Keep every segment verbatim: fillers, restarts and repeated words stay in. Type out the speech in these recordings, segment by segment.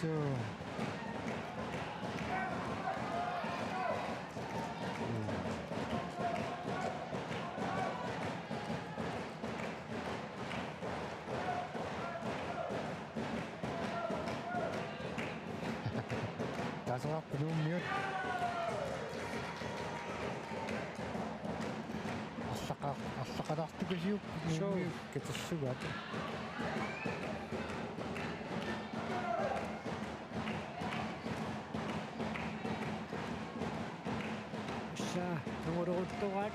Suu. Taasaqarput Nuummiut. Arlaqa-, arlaqalaartukasiuk. Suu. Nuummiut katersugaat. Tassa tunguleruttoraat.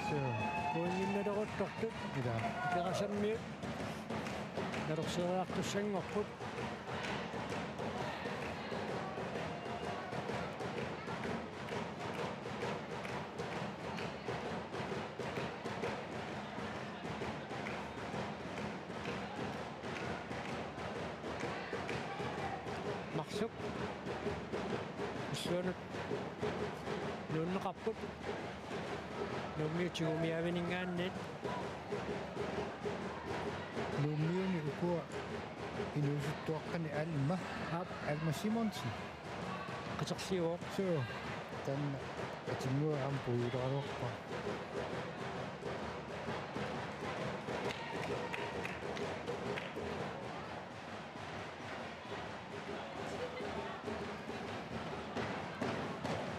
Suu. Pointinnaleruttortut. Ilaa. Ikerasammiut nalorseriartussanngorput. Marsuk. Issuanut nuunneqarput. Nuummiut tigumiaavininngaanniit. Nuummiuni ukua inuusuttuaqqani Alma. Aap. Alma Simonsen. Qiterliuvoq. Suu. Taanna atinnguaq aamma puiguleraluarpaa.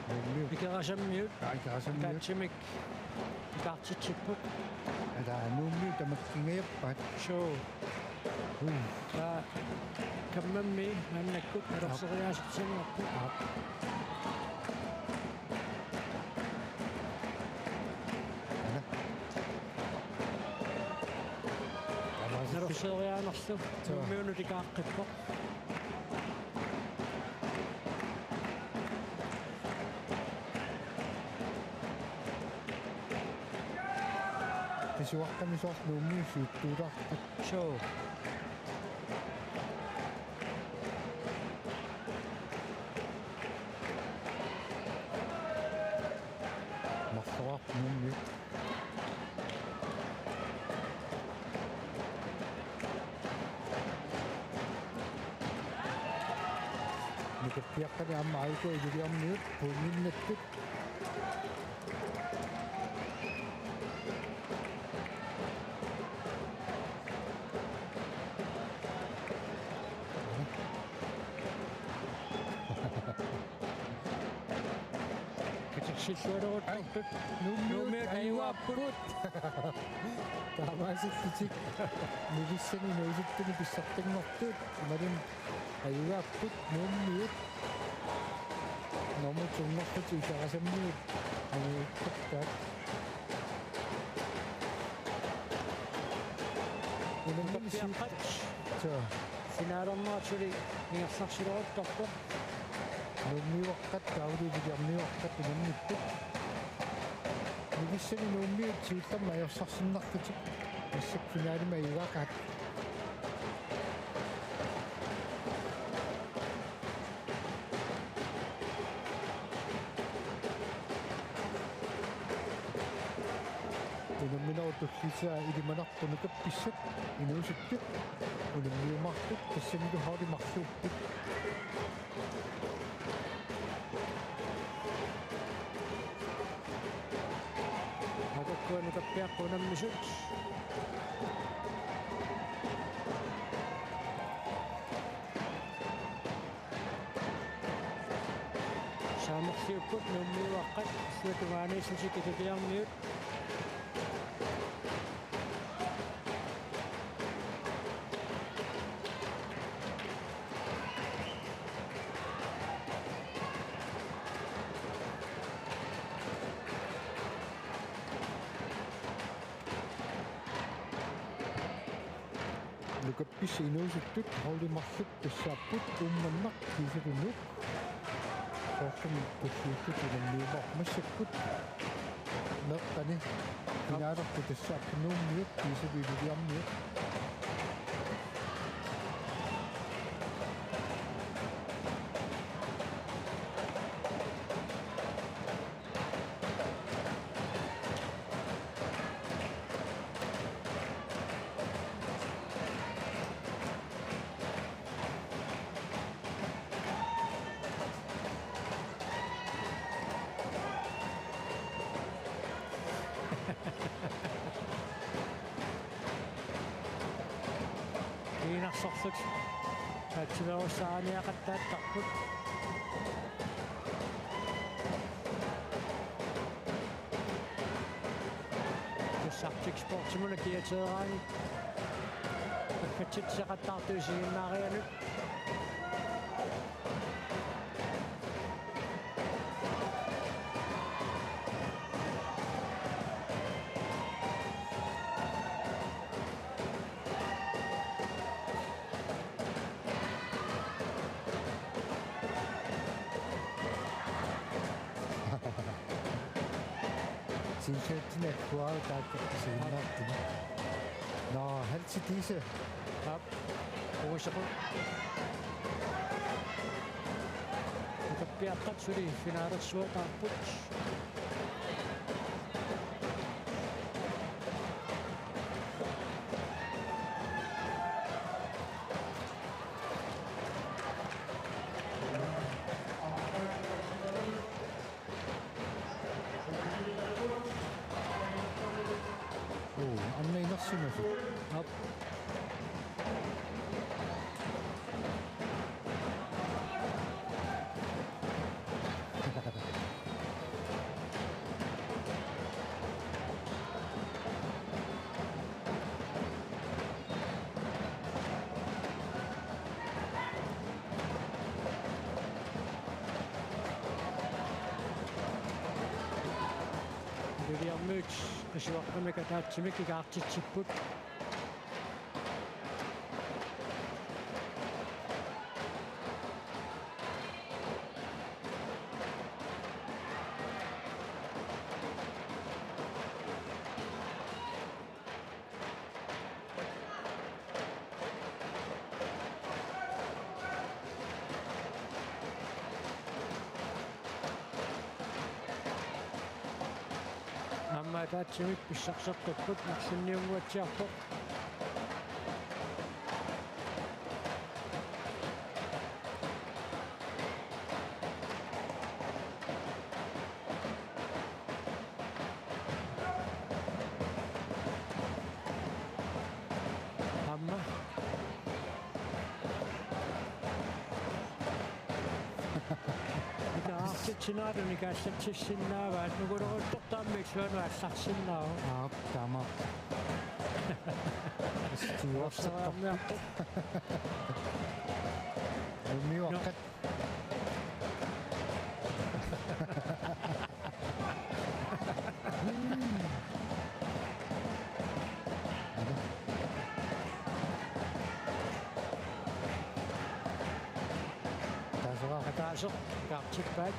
Nuummiut. Ikerasammiut. Aa, Ikerasammiut. Ataatsimik ikaartitsipput. Ata Nuummiut tamakkiingajappaa. Suu. Ui. Taa kammammi maannakkut nalorseriaasersinnaapput. Aap. Ana. Nalorseriaanerlu. Suu. Nuummiunut ikaaqqippoq. Pisuaqqami soorlu Nuummiut siuttuulaarput. Suu. Marloraarput Nuummiut. Nukappiaqqani aamma aajuku Ilulissarmiut pointinnattut. Katersillualeruttortut. Nuummiut. Nuummiut ajugaapput. Taamaasillutik. Nukissani inuusuttuni pissartanngortut. Imaluunniit ajugaapput Nuummiut. Nummer to-nngorlutik Ikerasammiut. Ajugaapput. Unammineq. Nukappiaqqat. Suu. Finalernera suli ingerlarsileruttorpoq. Nuummiuaqqat, taavalu Ilulissarmiuaqqat unammipput. Nukissani Nuummiut siullermik ajorsarsinnarlutik. Massakkut finalemi ajugaakaat. Unamminerup tulliuttumi ilimanarpoq nukappissat inuusuttut unammiumaartut, tassanilu holdit marluupput. Aajuku nukappiaqqat unammisut. Saamerliupput Nuummiuaqqat, illuatungaaniillutik Ilulissarmiut. Nukappissat inuusuttut holdit marluk tassaapput Uummannaq kiisalu Nuuk. Soorlumi tulliuttut unammiumaarput massakkut. Meeqqani finaalerput tassaapput Nuummiut kiisalu Ilulissarmiut. Kiinarsorlutik ataatsimeerussaaniaqattaartarput. Tassa Arctic Sportsimut kiateeraanni aggatsitsisaqattaartut isiginnaarianut. T-shirtinik akuaru taakku isiginnaartut. Nå, halv til disse. Aap. Uusaqut. Utappiaqqat suli finalersuataarput. Oo, arnat inersimasut. Aap. Iluliarmiut qisuaqqamik ataatsimik ikaartitsipput. Aamma ataatsimik pissarsertarput, nalliunniunnguatsiarpoq. Aamma. Ikaartitsinaatut ikaallatsissinnaavaat, nukuleruttortaammi illuanut aallarsinnaavoq. Aap, taama. Stiuarsertarpoq. Umiuaqqat. Taasoraaq. Ataaseq ikaartippaat.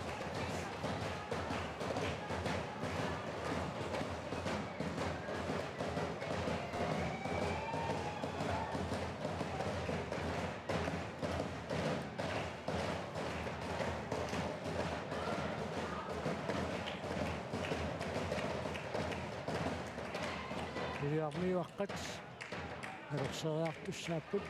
Iluliarmiuaqqat nalorseriartussaapput.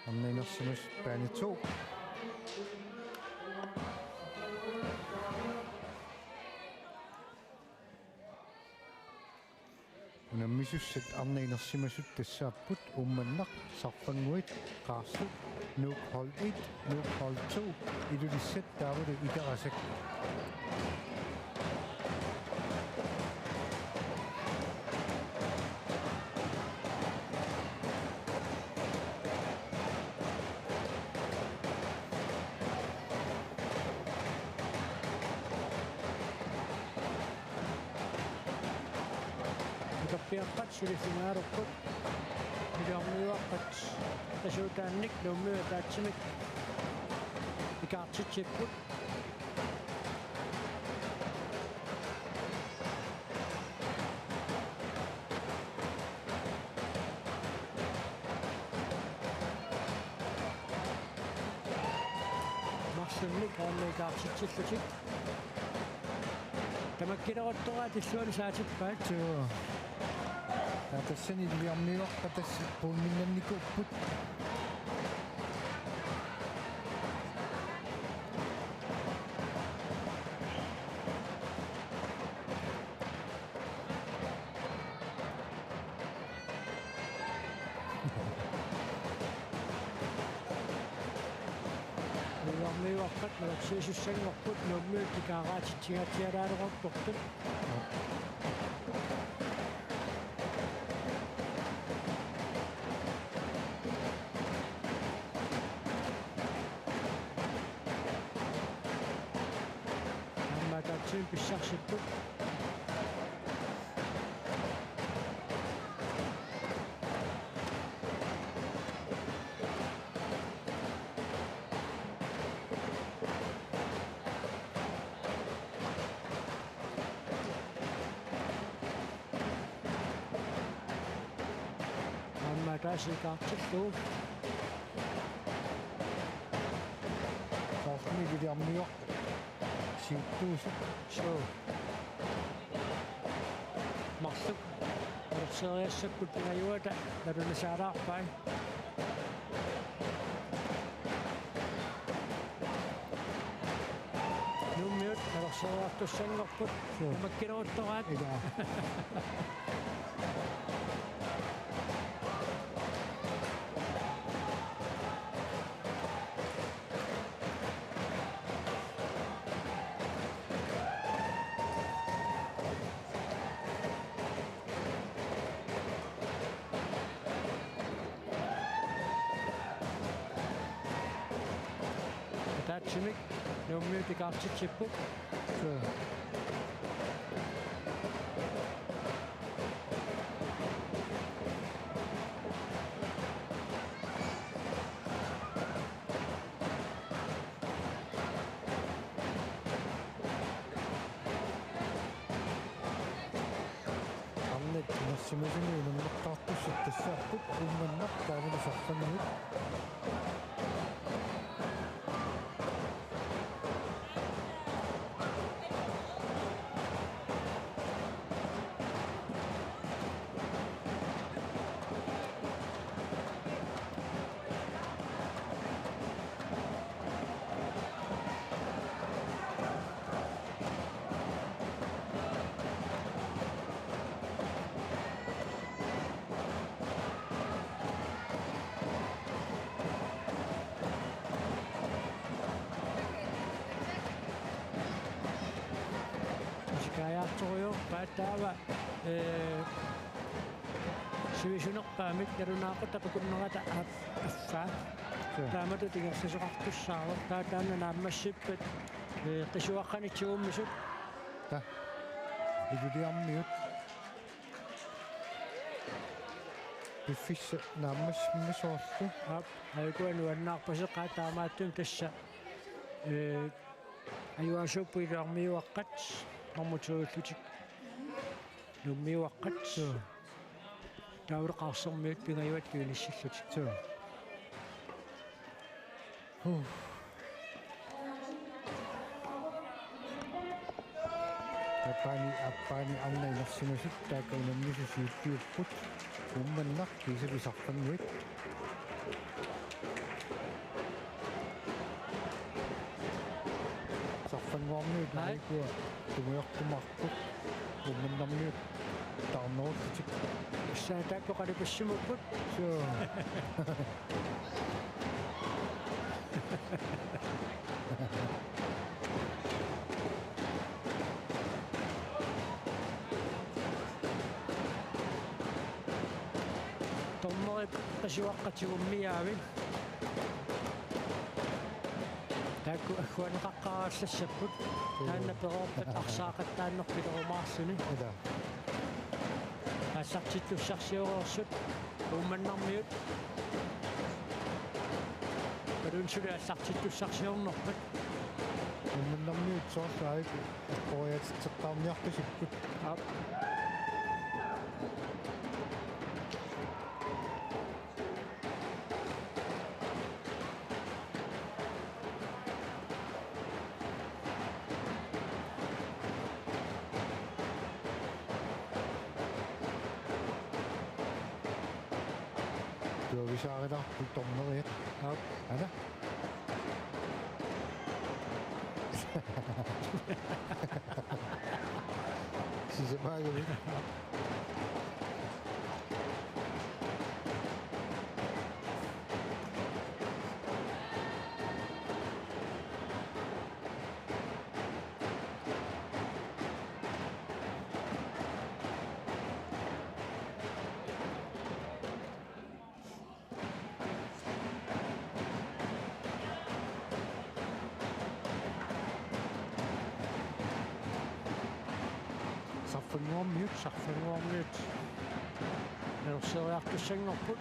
Arnat inersimasut baane to. Unammisussat arnat inersimasut tassaapput Uummannaq, Sarfannguit, Qaarsut, Nuuk hold et, Nuuk hold to, Ilulissat taavalu Ikerasak. Utappiaqqat suli finaalerput. Iluliarmiuaqqat qisuutaannik Nuummiut ataatsimik ikaartitsipput. Tunnik aamma ikaartitsillutik. Tamakkileruttoraat illuanut saatippaat. Joo. Ja tassani Ilulissarmiuaqqat tassa puunninnannikuupput. Ilulissarmiuaqqat nalersuisussanngorput Nuummiut ikaaraatitsigaatsialaaleruttortut. Aamma ataatsimik pissarsipput. Aamma taasikartillu. Soormi Ilulissarmiuaqqat siuttuusut. Suu. Marluk nalerseeriassakkut pingajuata nalunasaalaarpai. Nuummiut nalerseeriartussanngorput. Suu. Tamakkileruttoraat. Ilaa. Ataatsimik Nuummiut ikaartitsipput. Suu. Arnat inersimasuni unammineqartussat tassaapput Uummannaq taavalu Sarfannguit. Isikaajaartorujoorpaat taava, ee, sivisunerpaamik nalunaaqutaq akunnerata aap-, affaa. Suu. Taamatut ingerlasoqartussaavoq. Taava taanna naammassippat, ee, qisuaqqanik tigummisut. Taa. Ilulissarmiut. Piffissaq naammassimmasoorlu. Aap, aajuku nuannaarpasiqaat taamaattumik tassa. Ee, ajugaasuupput Ilulissarmiuaqqat, normu to-llutik Nuummiuaqqat. Suu. Taavalu Qaarsormiut pingajuattut inissillutik. Suu. Huh. Aappaani, aappaani arnat inersimasut taakku unammisut siuttuupput. Uummannaq kiisalu Sarfannguit. Sarfannguarmiut. Ai. Aajuku tungujortumaarput. Uummannarmiut taarnerullutik. Tassa taakku qalipassimapput. Suu. Dommerip qisuaqqat tigummiaavik. Taakku agguaanneqaqqaarallassapput. Taanna pereerpat arsaaqattaanneq pilerumaarluni. Ila. Aallartittussarsioreersut Uummannarmiut. Talunsuli aallartittussarsiornerpat. Uummannarmiut soorlu aajuku eqqoriatitseqqaarniartusipput. Aap. Usaarilaarput dommeriat. Aap. Ana. Sisamaagamik. Sarfannguarmiut, sarfannguarmiut. Nalussoriartussanngorput.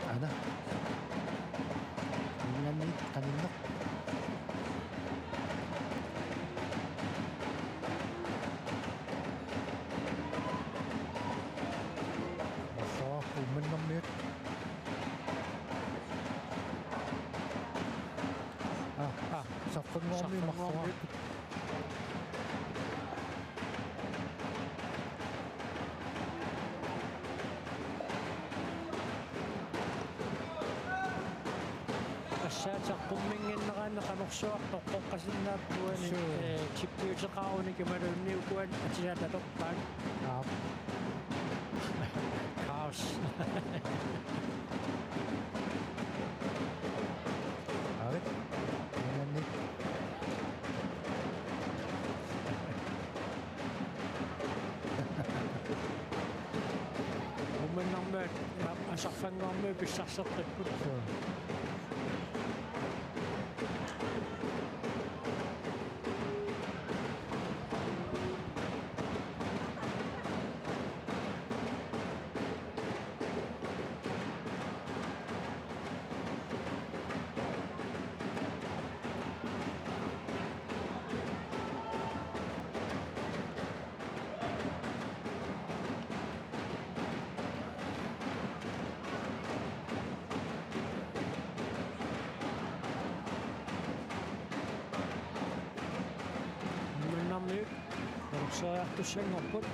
Ana. Inganni qaninneq. Marloriarput Uummannarmiut. Ah, ah, sarfannguarmiut marloriarput. Assaat saqqumminnginneraanni qanorsuaq toqqoqqasinnaapput uani, suu, eh, tippiuteqarunik imaluunniit ukuani atisaat atorpaat. Aap. Kaos. Arit. Inganni. Uummannarmiut, ja, sarfannguarmiut pissarsertarput. Suu. Uummannarmiut nalussoriartussanngorput.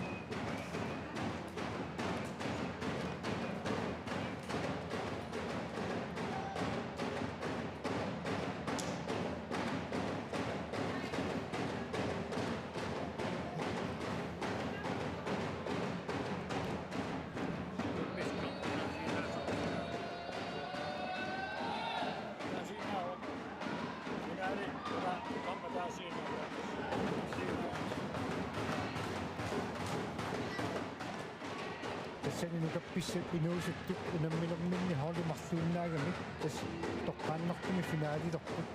Tassani nukappissat inuusuttut unamminerminni holdit marluinnaagamik tassa toqqaannartumik finaalilerput.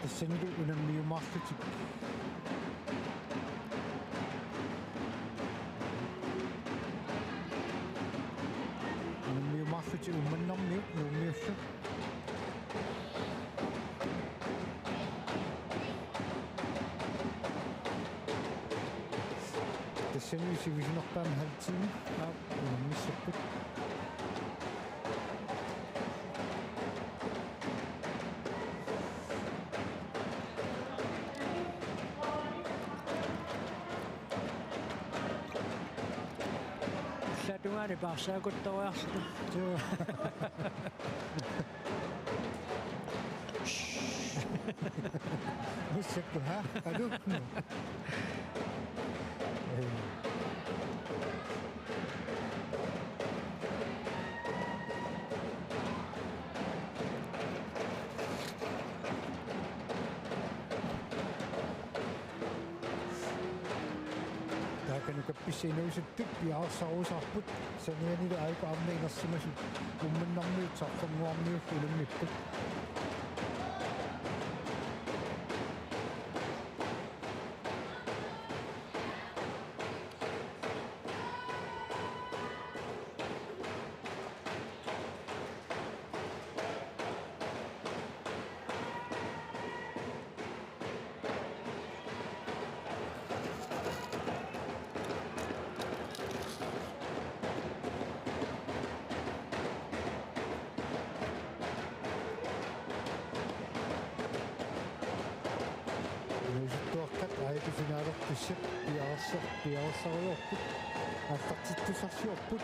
Tassanilu unammiumaarlutik. Unammiumaarlutik Uummannarmiut Nuummiullu. Tassani sivisunerpaamik halv time. Aap. Unammissapput. Ullaap tungaani paarsaakuttoriarluta. Suu. Missakku, ha? Alu? Taakanu kappissat inuusuttut piareersarusaarput, sanianilu aajuku aamma inersimasut Uummannarmiut sarfannguarmiut unammipput. Piareersarsiorput. Aallartittussarsiorput.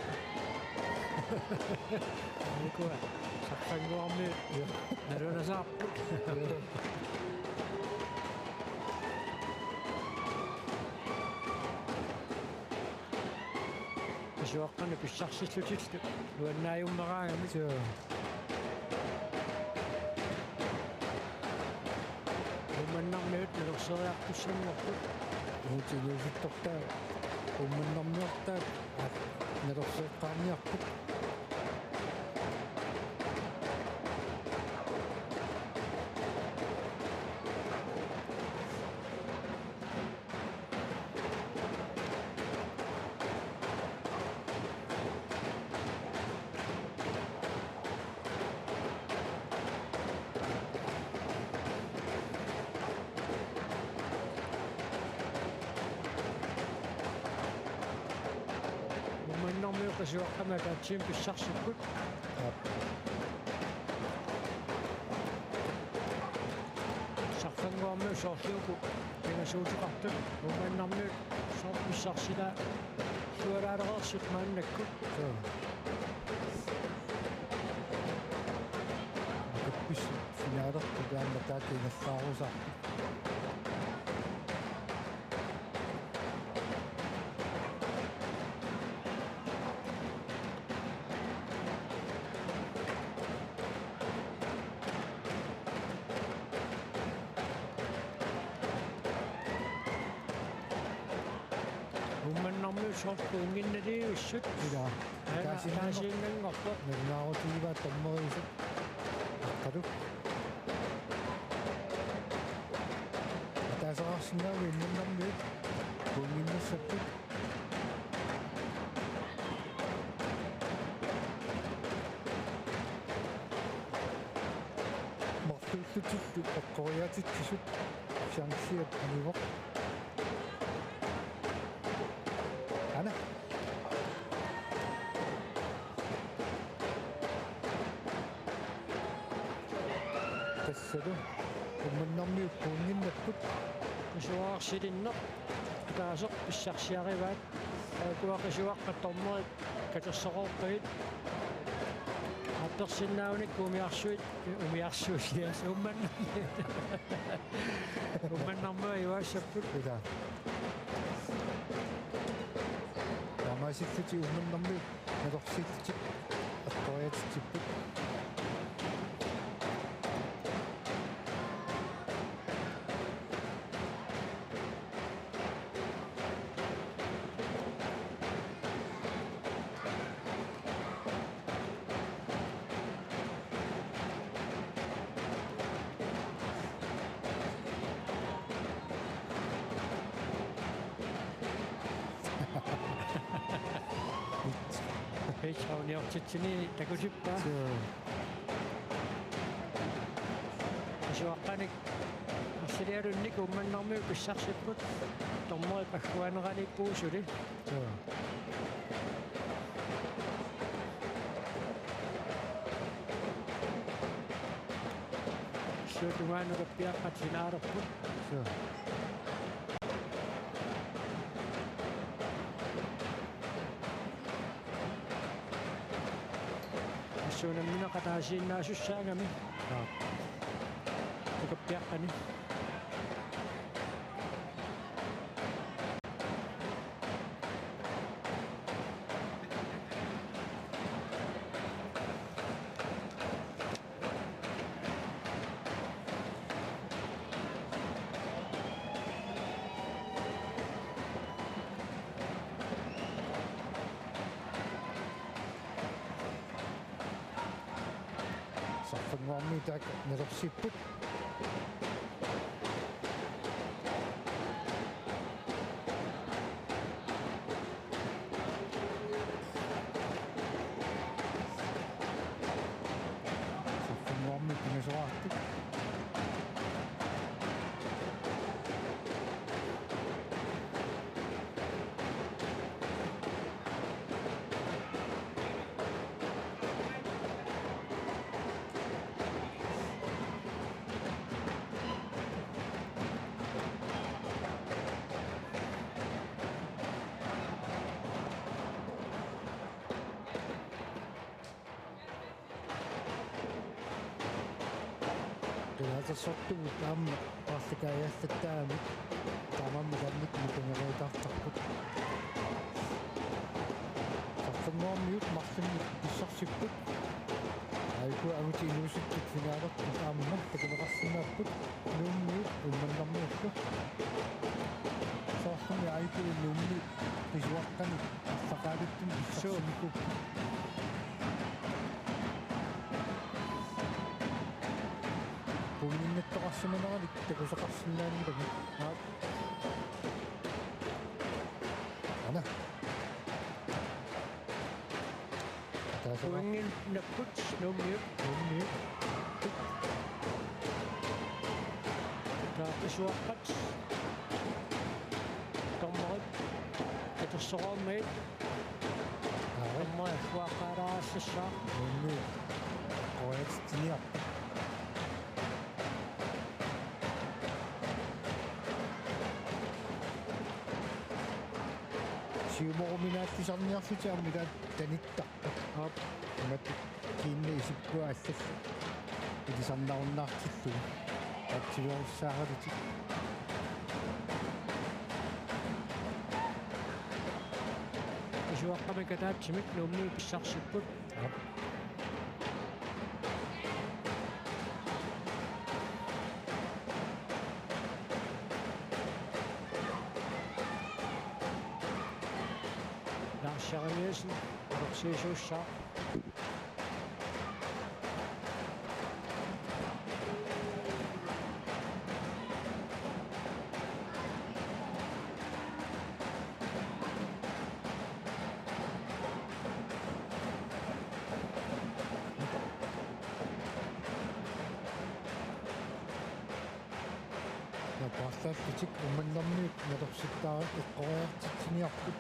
Nikua. Sarfannguarmiut. Nalunasaarput. Qisuaqqani pissarsillutillu nuannaajummeeraangami. Joo. Uummannarmiut nalerseriartussanngorput. Uutilisittortaa Uummannarmiortaat nalerseriaqqaarniarput. Uummannarmiut Qisuaqqami ataatsikkut pissarsipput. Aap. Sarfannguarmiut soorlu uku pingasuuteqartut, Uummannarmiut soorlu pissarsilaarlualaalereersut maannakkut. Joo. Kappis finalerput aamma taakku ingerlaarusarput. Uummannarmiut soorlu kuunnginnaliussut. Ilaa. Aana ataasiinnanngor-, ataasiinnanngorpoq. Nalunaarutigivaat dommeriusut. Aqqalu. Ataaseqarsinnaavoq Uummannarmiut kuunnginnassapput. Marluullutillu eqqoriaatitsisut chansiat anivoq. Aana. Tassalu Uummannarmiut kuunnginnapput. Qisuarsilinneq ataaseq pissarsiarivaat. Ukua Qisuaqqat dommerit katersoqarpagit. Apersinnaavunik umiarsuit, umiarsuit, yes, Uummannarmiut. Uummannarmiut ivaassapput. Ilaa. Taamaasillutik Uummannarmiut nalersiillutik eqqoriaatitsipput. Page avniortitsini takutippa. Joo. Qisuaqqanik arsilialunnik Uummannarmiut pissarsipput. Dommerit pagguaneraniippugut suli. Joo. Suut tungaanut ukappiaqqat finaalerput. Joo. Assuunammineq ataasiinnaasussaagami. Aap. Ukappiaqqani. Sarfannguarmiut taakku nalersipput. Sarfannguarmiut pingasoraartut. Ilaasorsortugut aamma paarlakaajallattaamik taamaammat annik mitanereitaartarput. Saqqummiut marlunnik pissarsipput. Aajuku angutit inuusuttut finaalerput aamma takuneqarsinnaapput Nuummiut Uummannarmiullu. Soorlumi aajuku Nuummiut qisuaqqanik arsaqaaluttut pissarsinikuupput. Pointinnittoqarsimaneralik takusaqarsinnaanngilanga. Aap. Ana. Taava pointinnaapput Nuummiut. Nuummiut. Taava qisuaqqat. Dommerit. Katersorummit. Aap. Dommerit huaqqaalaassaaq. Nuummiut. Oetsiniaq. Siumoruminaattusarniarlutik aamma tanittarput. Aap. Imatut kiinni isippua allallu. Ilisarnarunnaartillugu. Atsiviarussaaralutik. Qisuaqqamik ataatsimik Nuummiut pissarsipput. Aap. Lars Jeremiassen, atorsiisuussaaq. Napaarsaattutik Uummannarmiut natorsittaarat eqqoriartitsiniarput.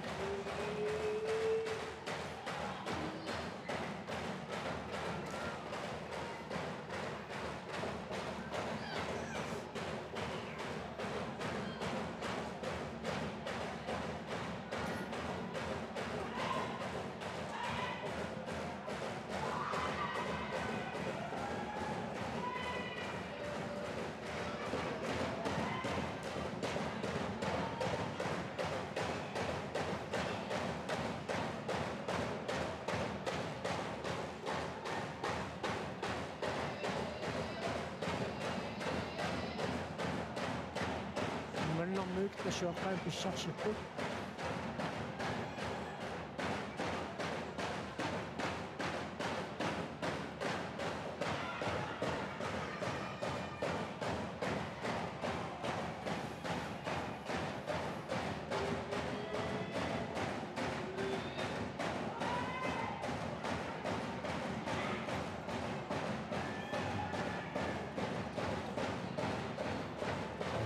Uummannarmiut qisuaqqamik pissarsipput.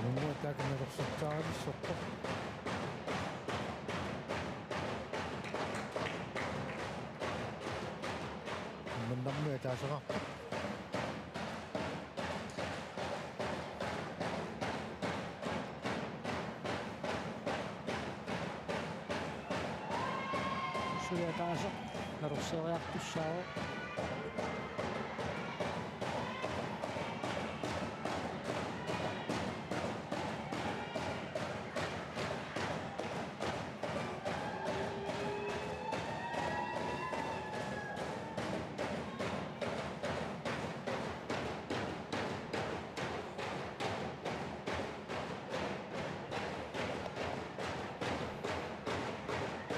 Aamma taakku natorsittaaralissorpoq. Uummannarmiut ataasiarput. Suli ataaseq natorsioriartussaavoq.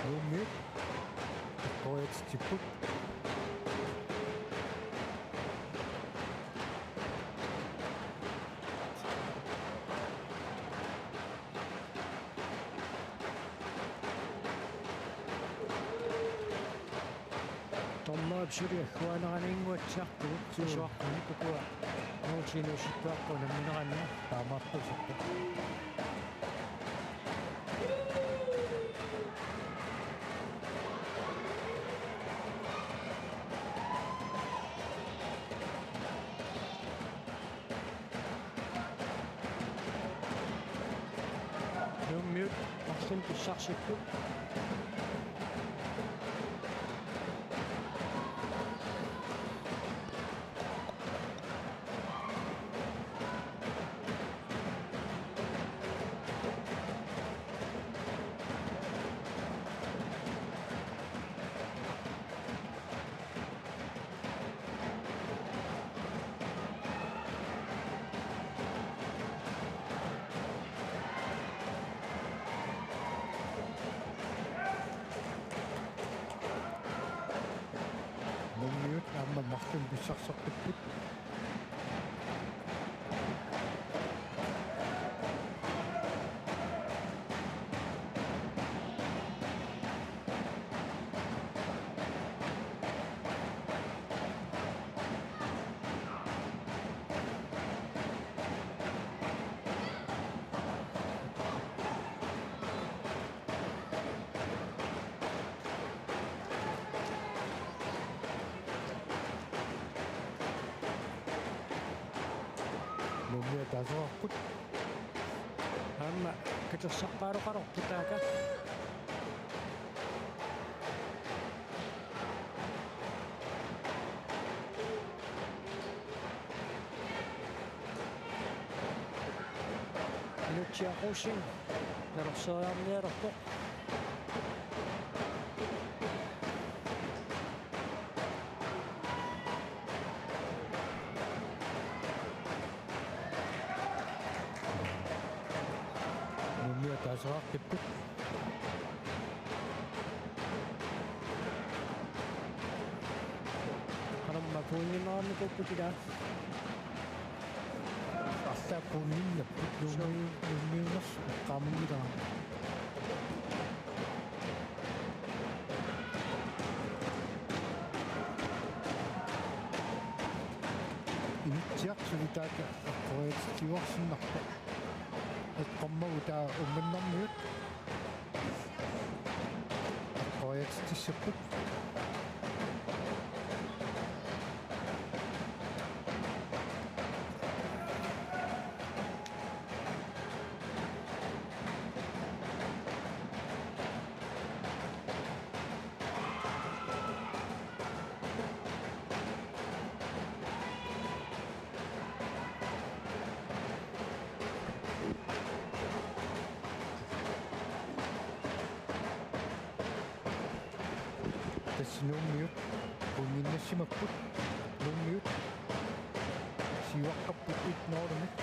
Nuummiut eqqoriartitsipput. Dommerip suli agguaaneraniinnguatsiartugut. Joo. Qisuaqqamik ukua nuutiinut sippaaqquunammineranni. Taamaappoq sippa. Nuummiut marlunnik pissarsipput. Aamma marlunnik pissarseqqipput. Nuummiut ataaseqarput. Aamma katersaqqaaloqalerpoq taakku. Nutsiaqusin nalorseriarnialerpoq. Nuummiut ataaseqarput. Qanormaa puinninnarnikuupput ilaa. Arlaat puinninnapput. Nuummi-, Nuummiunersut eqqaamanngilaa. Inutsiaq suli taakku eqqoriatsitsiuarsinnarpoq. Eqqormagu taava Uummannarmiut eqqoriatsitsissapput. Tassa Nuummiut puinninnassimapput. Nuummiut siuaqqapput et nul-imik.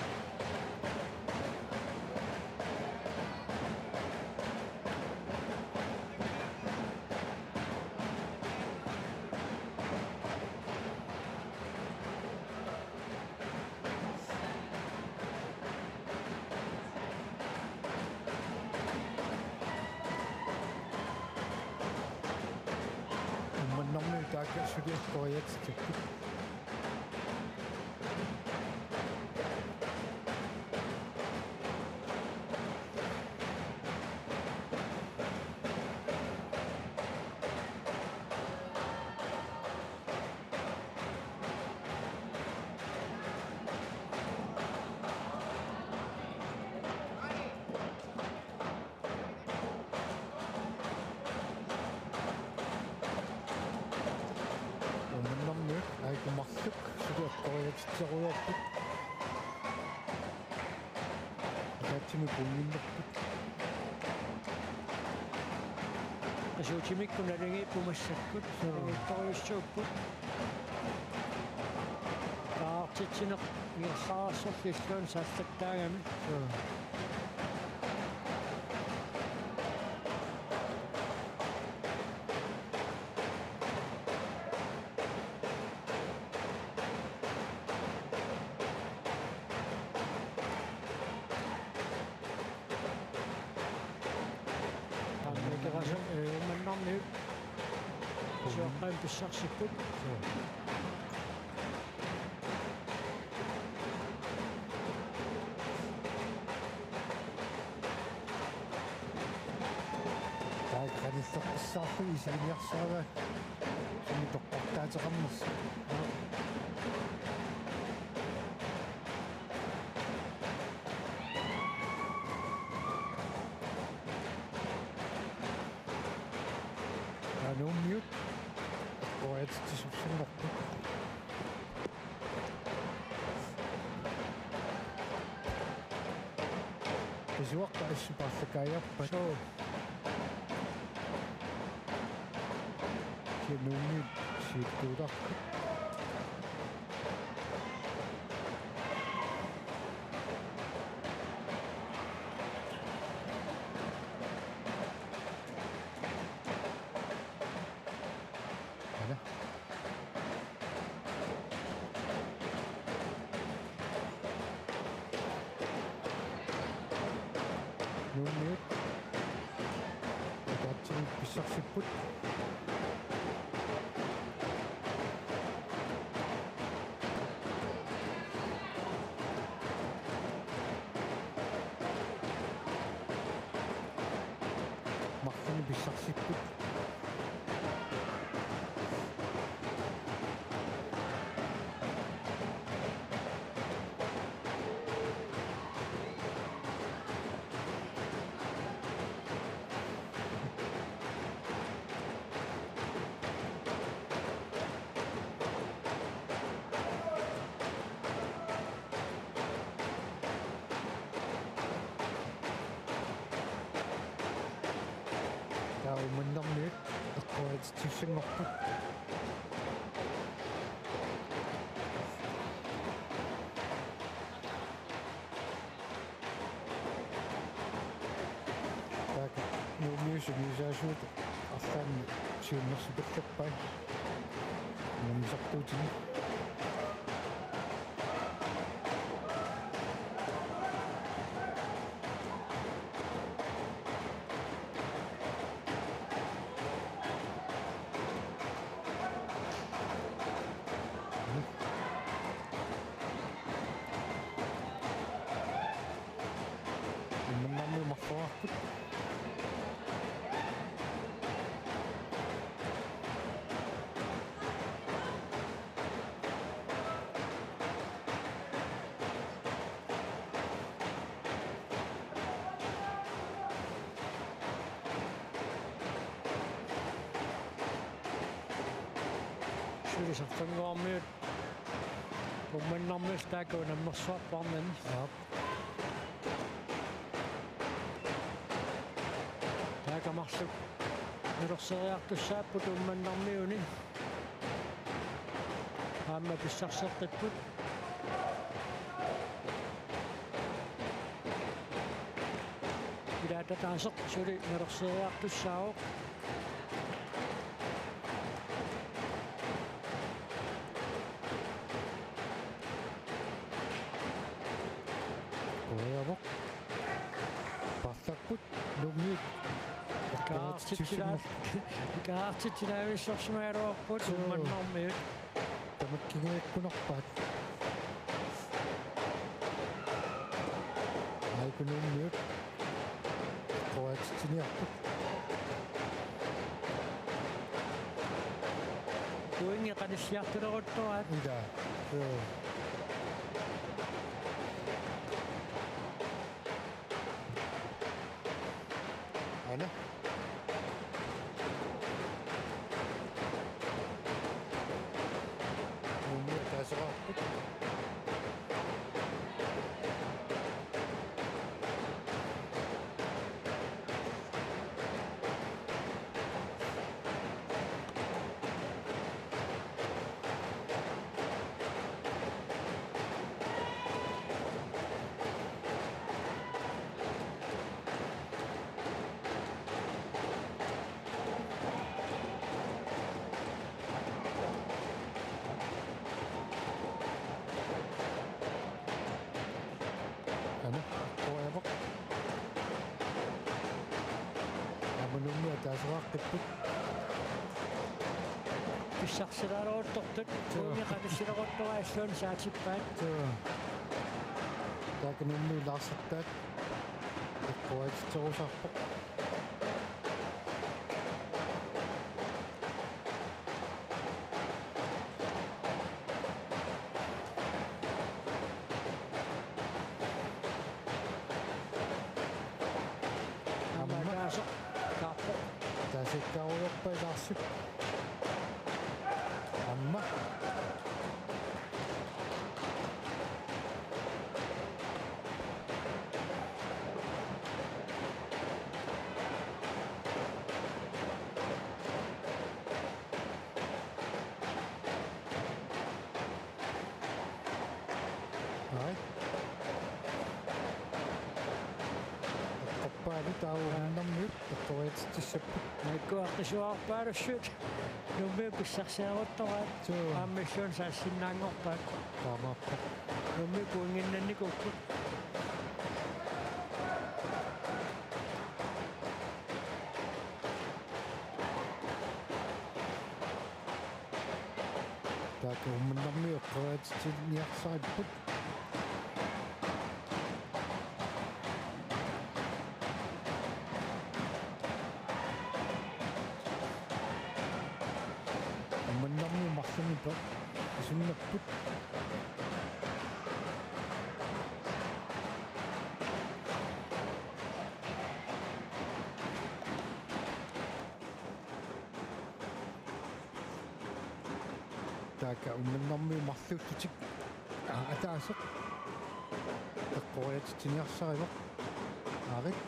Uummannarmiut taakku suli eqqoriatsitsipput. Uummannarmiut aajuku marluk suli eqqoriatsitsiuarput. Ataatsimik puinninnapput. Qasuutimikku naligiipput massakkut. Joo. Naligiittorujussuupput. Taartitsineq ingerlaarsorlu illuanut saallattaagami. Joo. Taamaakkerasu, ee, Uummannarmiut. Siuaqqamik pissarsipput. Taakku qanilleqqissaarlugit isiginiarsaraat. Sumi toqqortaateqarnersoq. Nuummiut eqqoriatsitsisussanngorput. Qisuaqqat assut paarlakaajarput. Suu. Kisianni Nuummiut siuttuutarput. Ala. Pissarsipput. Marlunnik pissarsipput. Taava Uummannarmiut eqquaatitsissanngorput. Taakku Nuummiut sungiusaasuat arlaannik siunnersuuteqarpai. Unammisartuutini. Uummannarmiut marloriarput. Suli Sarfannguarmiut Uummannarmiut taakku unammersuarpaarnani. Aap. Taakku marluk nalorseriartussaapput Uummannarmiuni. Aamma pissarseqqipput. Ilaata taaseq suli nalorseriartussaavoq. Qujaavoq. Passapput Nuummiut. Kaartitsilaa-, kaartitsilaavissorsimagaluarput. Suu. Uummannarmiut. Tamakkigiikkunarpaat. Aikunuummiut. Quatsiniarput. Pointi qanissiartuleruttoraat. Ila. Joo. Aana. Nuummiut ataaseqarput. Aana, qujaavoq. Aamma Nuummiut ataaseqarput. Pissarsileruttortut, joo, pointi qanissileruttoraat illuanni saatippaat. Joo. Taakku Nuummiut ilaarsittaat. Eqquaatitserusaarpoq. Aamma. Aamma ataaseq. Taarpoq. Ataaseq taarujorpa ilaarsipput. Aamma. Ai. Eqqorpaat taava Uummannarmiut eqquaatitsissapput. Naakkuaqqisuarpaalussuit. Nuummiut pissarsiaruttoraat. Joo. Aamma illuanni saassinnaanngorpaat. Taamaappoq. Nuummiut pointinnannikuupput. Taakku Uummannarmiut eqqoriatitsiniarsaripput. Uummannarmiut marlunnik pe-, qisunnapput. Taakku Uummannarmiut marluullutik, aa, ataaseq eqqoriatitsiniarsarivoq. Aarit.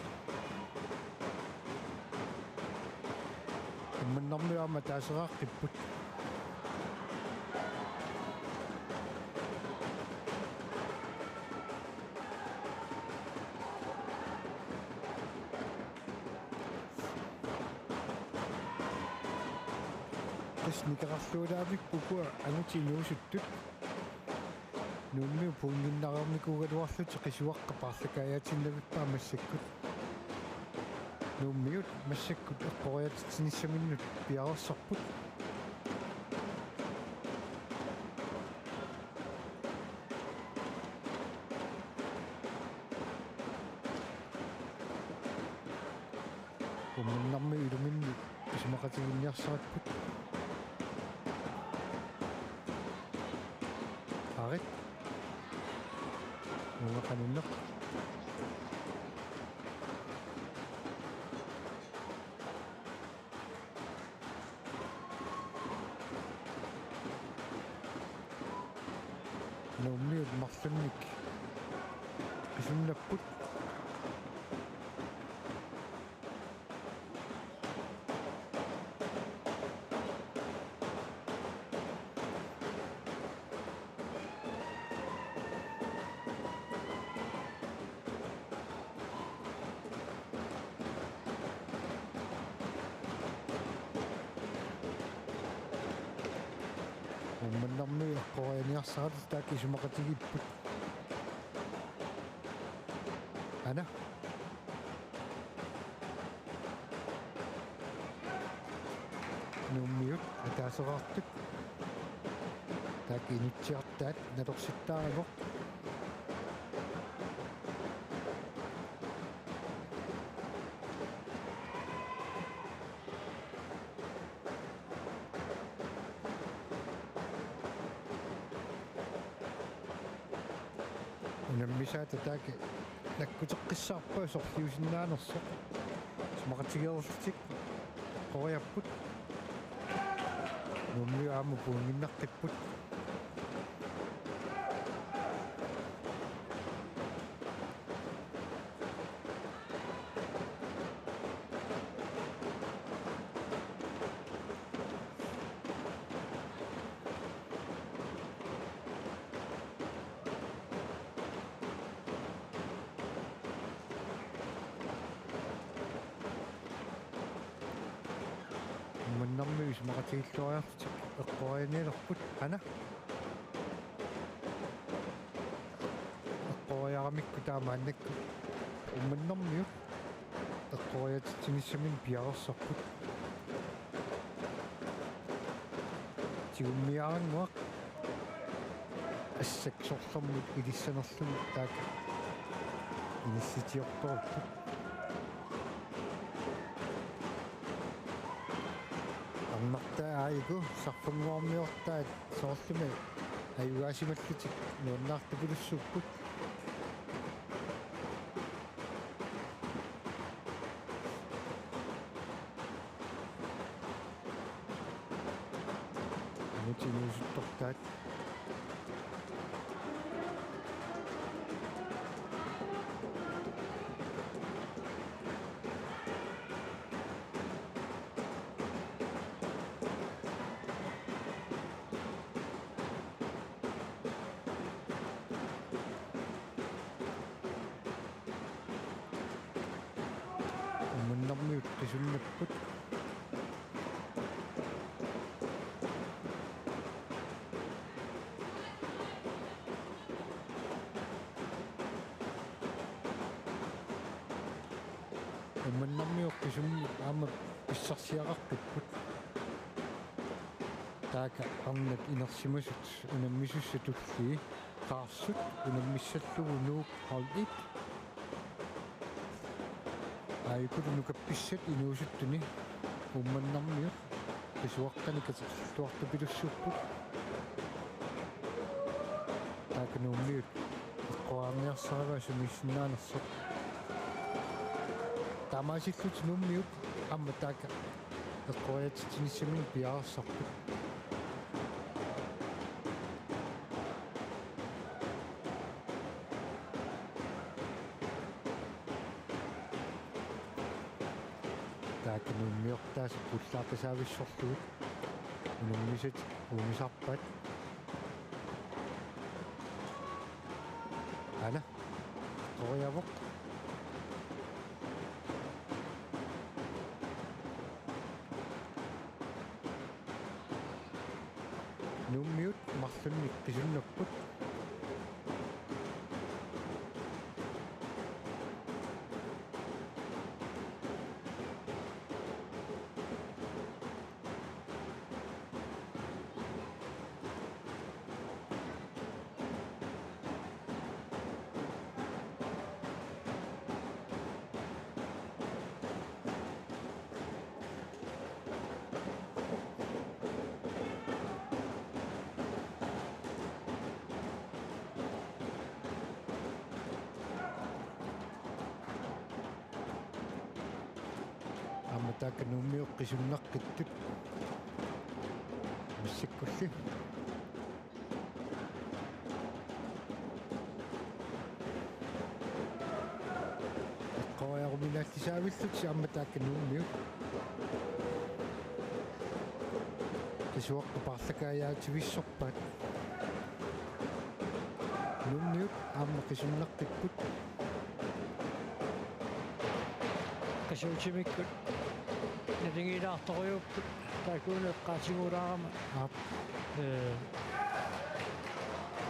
Uummannarmiut aamma ataaseraaqipput. Tassa nikerarluulaarput ukua angutit inuusuttut. Nuummiut pointinnarnikuugaluarlutik qisuaqqat paarlakaajaatinnavippaa massakkut. Nuummiut massakkut eqqoriatitsinissaminnut piareersarput. Uummannarmiut iluminni isumaqatiginniarsaripput. Aarit. Uunga qaninneq. Nuummiut marlunnik qisunnapput. Uummannarmiut eqqorianiarsaratik taakku isumaqatigiipput. Aana. Nuummiut ataaseraartut. Taakku inutsiartaat nalorsittaaravoq. Unammisaata taakku nakkuteqqissaarput sorliusinnaanersoq. Isumaqatigeerlutik eqqoriapput. Nuummiut aamma pointinnaqqipput. Uummannarmiut isumaqatigilluariarlutik eqqorianialerput. Aana. Eqqoriaramikku taamaannakkut Uummannarmiut eqqoriatitsinissaminnik piareersarput. Tigummiarannguaq assaksorlermut ilissanerlugu taakku inissitiortorput. Arnartaa aajuku sarfannguarmiortaat soorlumi ajugaasimallutik nuannaartupilussuupput. Angutit inuusuttortaat. Uummannarmiut qisunnapput. Uummannarmiut qisummut aamma pissarsiaqarpipput. Taakku arnat inersimasut unammisussat tullii, Qaarsut unammissallugu Nuuk hold et. Aajuku nukappissat inuusuttuni Uummannarmiut qisuaqqanik katerluartupilussuupput. Taakku Nuummiut eqqoriarniarsarivaat sumiissinnaanersoq. Taamaasillutik Nuummiut aamma taakku eqqoriatsitsinissaminnik piareersarput. Taakku Nuummiortaasa pullaartasaavissorlugit unammisat uumisarpaat. Aana. Qoriavoq. Nuummiut marlunnik qisunnapput. Aamma taakku Nuummiut qisunnaqqittoq. Massakkulli. Eqqoriaruminaallisaavillutik aamma taakku Nuummiut. Qisuaqqat paarlakajaativissorpaat. Nuummiut aamma qisunnaqqippoq. Qisuutimikkut naligiilaartorujuupput taakkuuneq eqqaatigulaarama. Aap. Ee,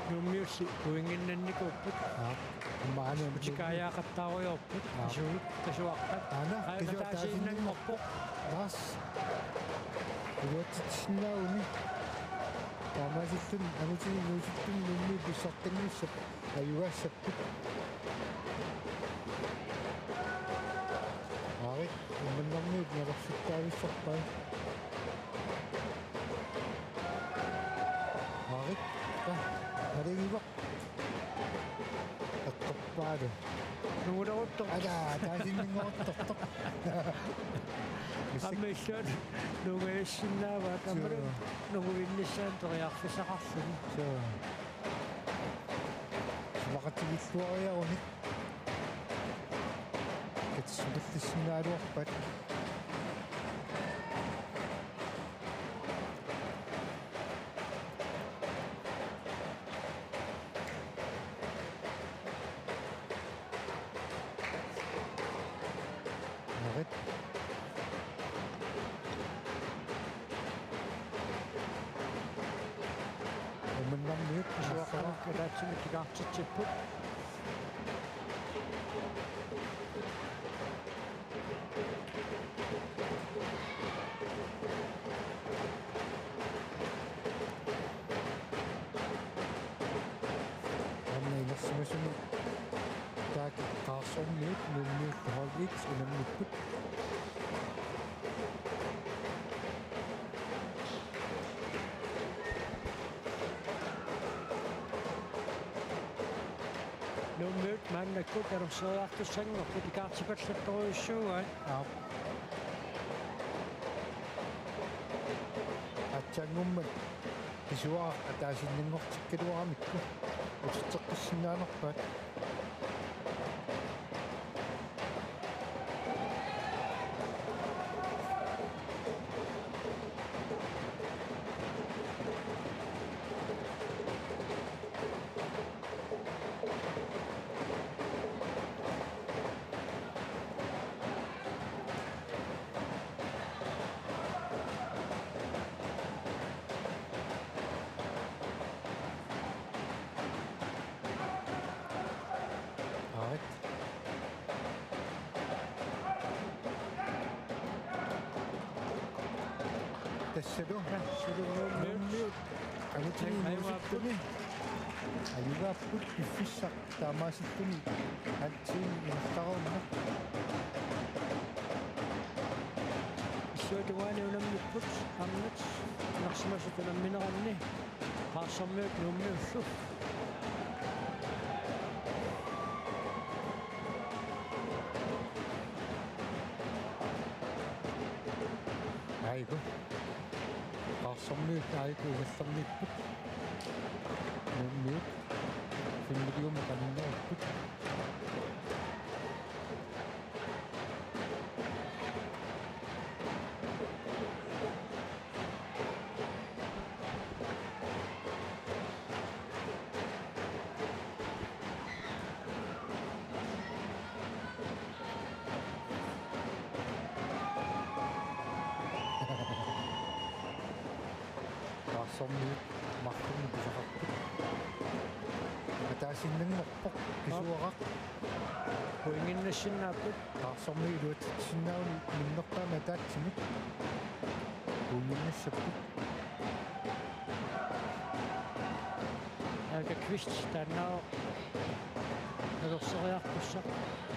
Nuummiulli pointinnannikuupput. Aap. Maani. Utikaajaaqattaarujoorput. Aap. Qisuit, qisuaqqat. Aana, qisuaqqat ataasiinnanngorpoq. Taas. Iluatsitsisinnaagunik. Taamaasillutik angutinut inuusuttuni Nuummiut pissartanngussapput. Ajugaassapput. Aarit, Uummannarmiut nalersuttaavissarpaat. Aarit, qa, naligivoq. Eqqorpaalu. Nunguleruttortoq. Ala, taasinnanngoruttortoq. Aamma illuat nungujussinnaavaat, aammalu. Suu. Nunguinnissaanut periarfissaqarluni. Suu. Isumaqatigilluariarunik. Katissutillissinnaaluarpat. Aarit. Uummannarmiut. Qisuaqqamik ataatsimik ikaartitsipput. Aamma inersimasumik taakku Qaarsormiut, Nuummiut hold et unammipput. Nuummiut maannakkut kalusseriartussanngorput, ikaartipallattorujussuugaat. Aap. Aatsaanngummat qisuaraq ataasiinnanngortikkaluaramikku utitseqqissinnaanerpaat. Tassalu. Tassalu Nuummiut. Nuummiut. Ajugaappugut. Ajugaappugut piffissaq taamaasilluni halv time ingerlareermat. Issuatungaani unammipput arnat inersimasut unammineranni Qaarsormiut Nuummiullu. Aajuku. Qaarsormiut aajuku ingerlanniipput. Nuummiut fem million qaninnerupput. Qaarsormiut marlunnik pisaqarput. Ataasinnanngorpoq, pisuaraq. Pointinnassinnaappat. Qaarsormiut iluatsitsinnaavani minnerpaamik ataatsimik. Pointinnassapput. Aajuku Kvist taannaavoq. Ajorseriartussaq.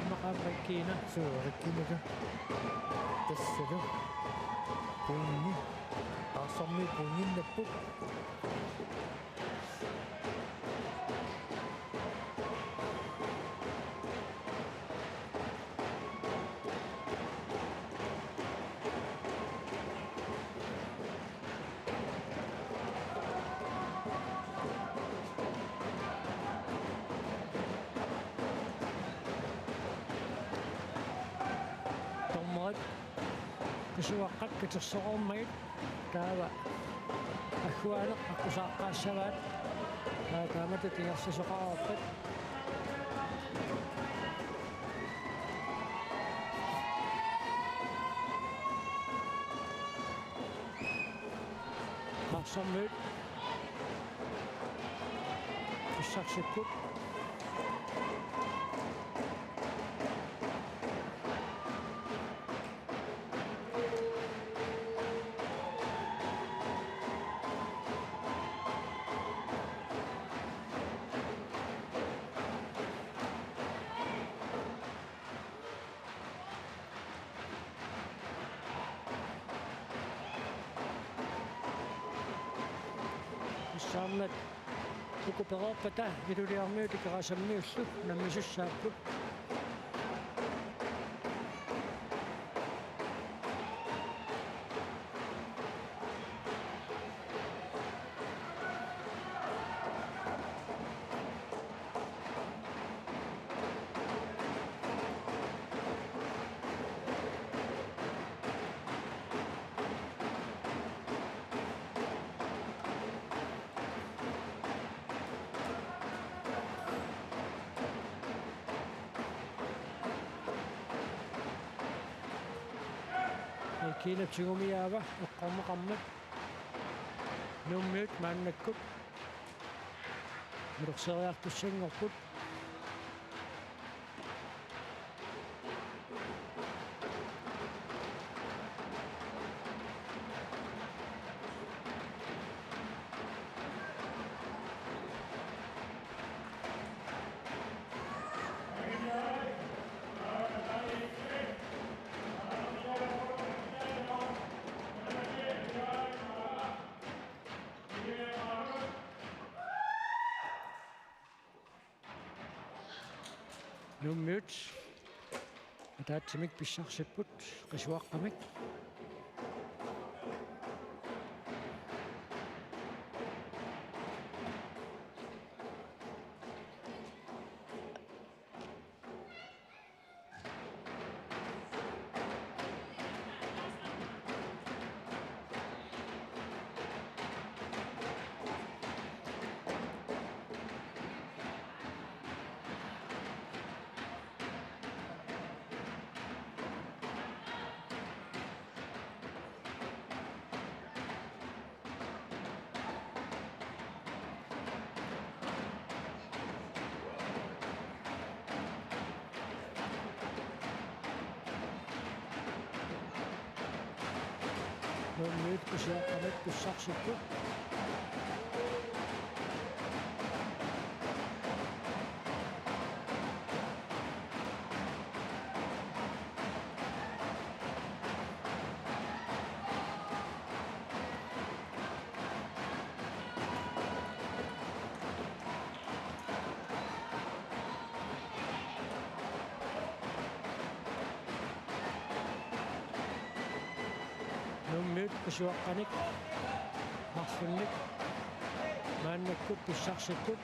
Immaqa aamma Rikiina. Suu, Rikiinaka. Tassalu. Pointi. Qaarsormiut pointinnapput. Dommerit qisuaqqat katersoreermagit taava agguaaneq aqqusaaqqaassavaat. Taava taamatut ingerlasoqareerpat. Qaarsormiut pissarsipput. Tassanngaannaq uku pereerpata Ilulissarmiut Ikerasammiullu unammisussaapput. Kiinap tigumiaava eqqorneqarmat. Nuummiut maannakkut ajorseriartussanngorput. Nuummiut ataatsimik pissarsipput qisuaqqamik. Nuummiut Qisuaqqamik pissarsipput. Nuummiut Qisuaqqamik marlunnik maannakkut pissarsipput.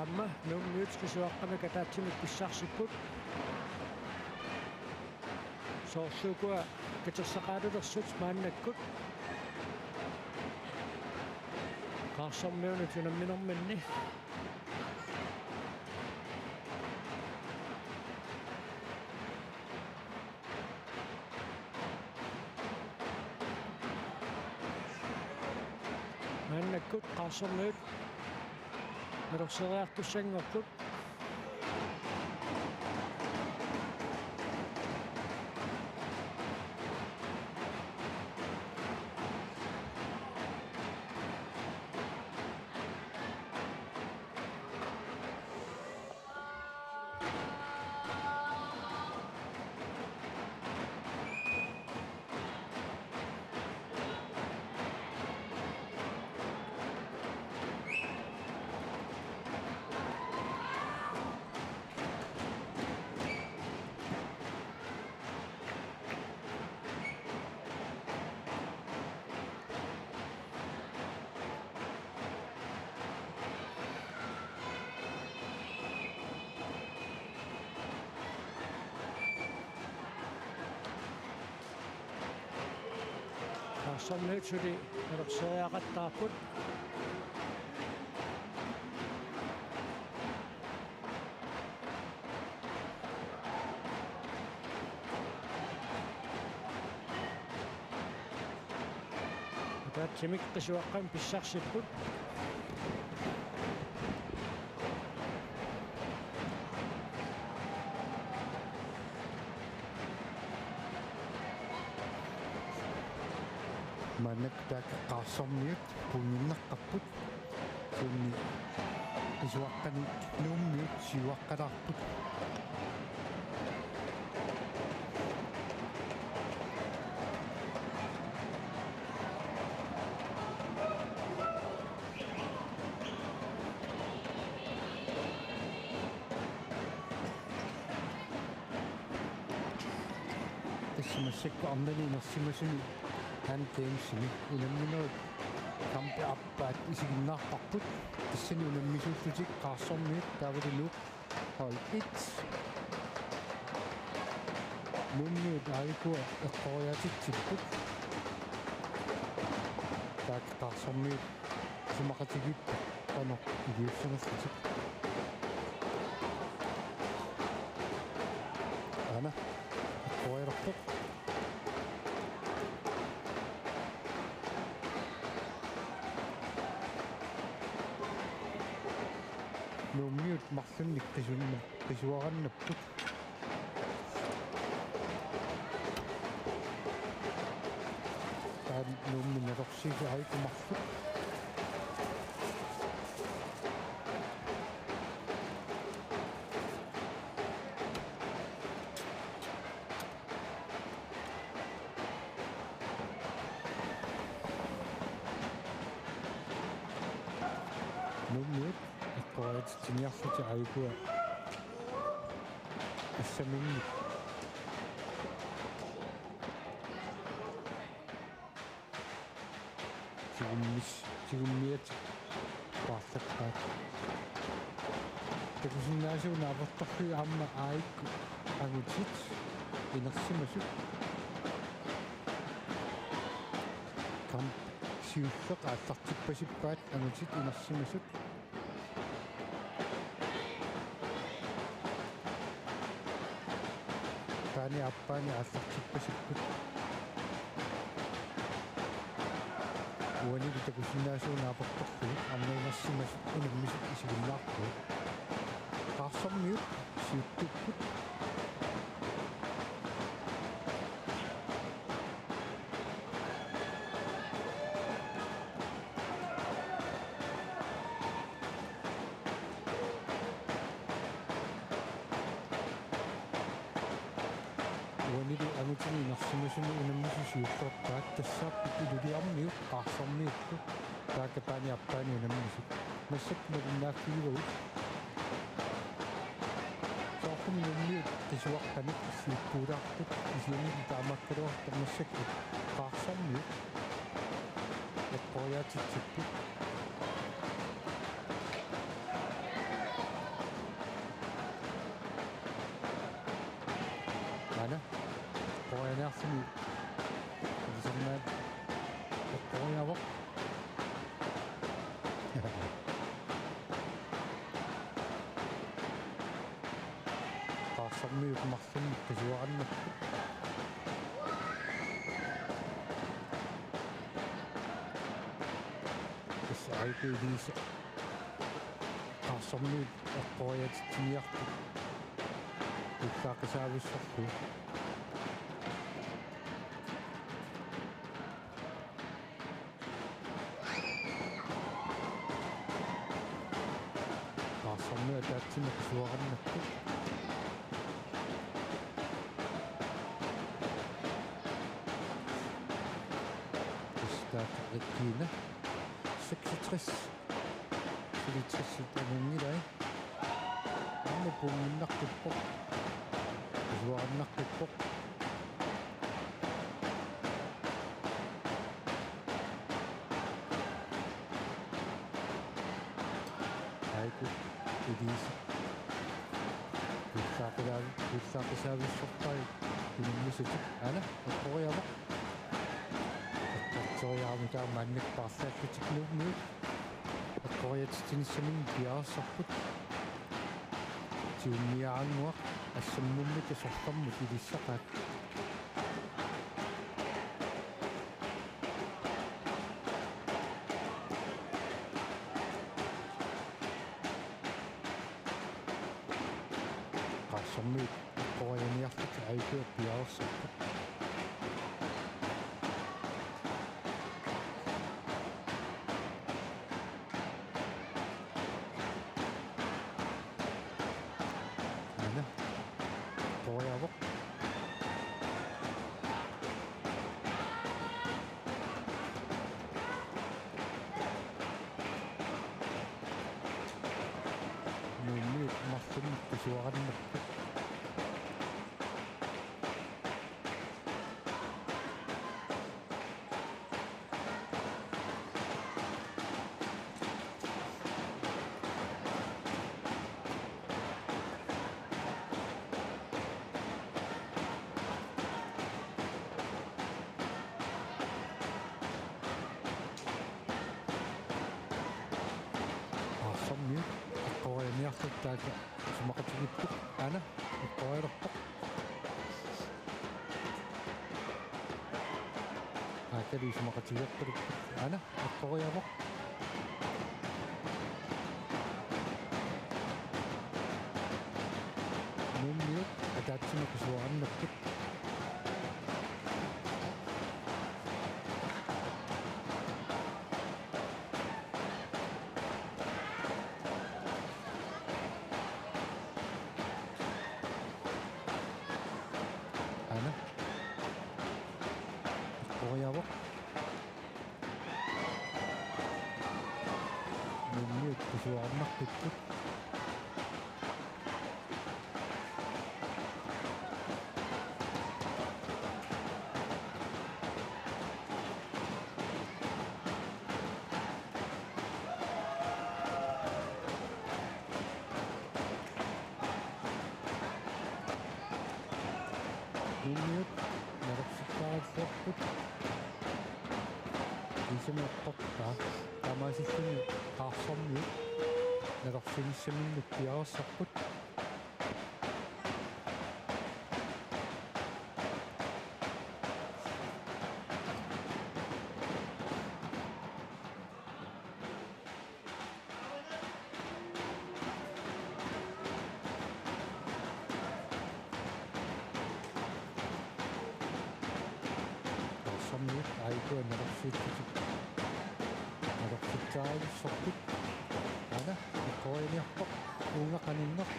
Aamma Nuummiut Qisuaqqamik ataatsimik pissarsipput. Soorlu ukua katersaqaalersut maannakkut. Qaarsormiunut unamminerminni. Maannakkut Qaarsormiut nalorseriartussanngorput. Qaarsormiut suli nalorseriaqattaarput. Ataatsimik Qisuaqqamik pissarsipput. Maannakkut taakku Qaarsormiut pointinneqarput. Kisianni Qisuaqqamik Nuummiut siuaqqalaarput. Tassa massakkut arnani inersimasumi Hand Gamesimi unamminerit kampi aappaat isiginnaarparput. Tassani unammisuullutik Qaarsormiut taavalu Nuuk hold et. Nuummiut aajuku eqqoriaatitsipput. Taakku Qaarsormiut isumaqatigiipput qanoq iliussanerlutik. Aana, eqqorialerpoq. Nuummiut marlunnik qisunna-, qisuarannapput. Taanna Nuummi nalorsiisoq aajuku marluk. Nuummiut Eqqoriatitsiniarlutik aajukua assaminnik tigummis-, tigummiatik paarlappaat. Takusinnaasuup naapertorlugit aamma aajuku angutit inersimasut. Kamp siulleq aallartippasippaat angutit inersimasut. Paani aappaani aallartippasipput. Uanilu takusinnaasuup naapertorlugit aamma inersimasut unammisut isiginnaarput. Qaarsormiut siuttuupput. Uanilu angutini inersimasuni unammisut siullerpaat, tassaapput Iluliarmiut qaarsormiupput, taakku paani aappaani unammisut. Massakkut malinnaaffigivagut. Soorlumi Nuummiut qisuaqqanik siuttuulaarput, kisianni taamaakkaluartoq massakkut qaarsormiut eqqoriaatitsipput. Aana, eqqorianiarluni ilisarnaat eqqoriavoq. Qaarsormiut marlunnik qisuarannapput. Tassa aajukua Iliisa qaarsormiut eqqoriatitsiniartut ullaaqqisavissorlu. Qaarsormiut ataatsimut qisuarannapput. Tassa taakku Regina seksogtres. Seksogtres angunngilai. Aamma puunnginnaqqippoq. Qisuarannaqqippoq. Aajukua Iliisa. Ullaaqqisaa-, ullaaqqisavissorpai unammisut. Aana, eqqoriavoq. Eqqortoriarami taava maannakkut paarlaallutik Nuummiut eqqoriatitsinissaminnik piareersarput. Tigummiaannguaq assammummita sorlermut ilissaqaat. Qaarsormiut eqqorianiarlutik aajukua piareersarput. Aana, eqqoriavoq. Nuummiut marlunnik qisuarannapput. Qaarsormiut eqqorianiarlutik taakku isumaqatigiipput. Aana, eqqorialerpoq. Aatalu isumaqatigiipput. Aana, eqqoriavoq. Nuummiut ataatsimut qisuarannapput. Aana, eqqoriavoq. Nuummiut Suarnartikkut. Nuummiut nerersuttaarput. Isumaqarpoq taamaasilluni Qaarsormiut nerersuinissaminnut piareersarput. Qaarsormiut aajuku nerersuutit. Nerersuttaarput. Aana, eqqoriarniarpoq. Uunga qaninneq.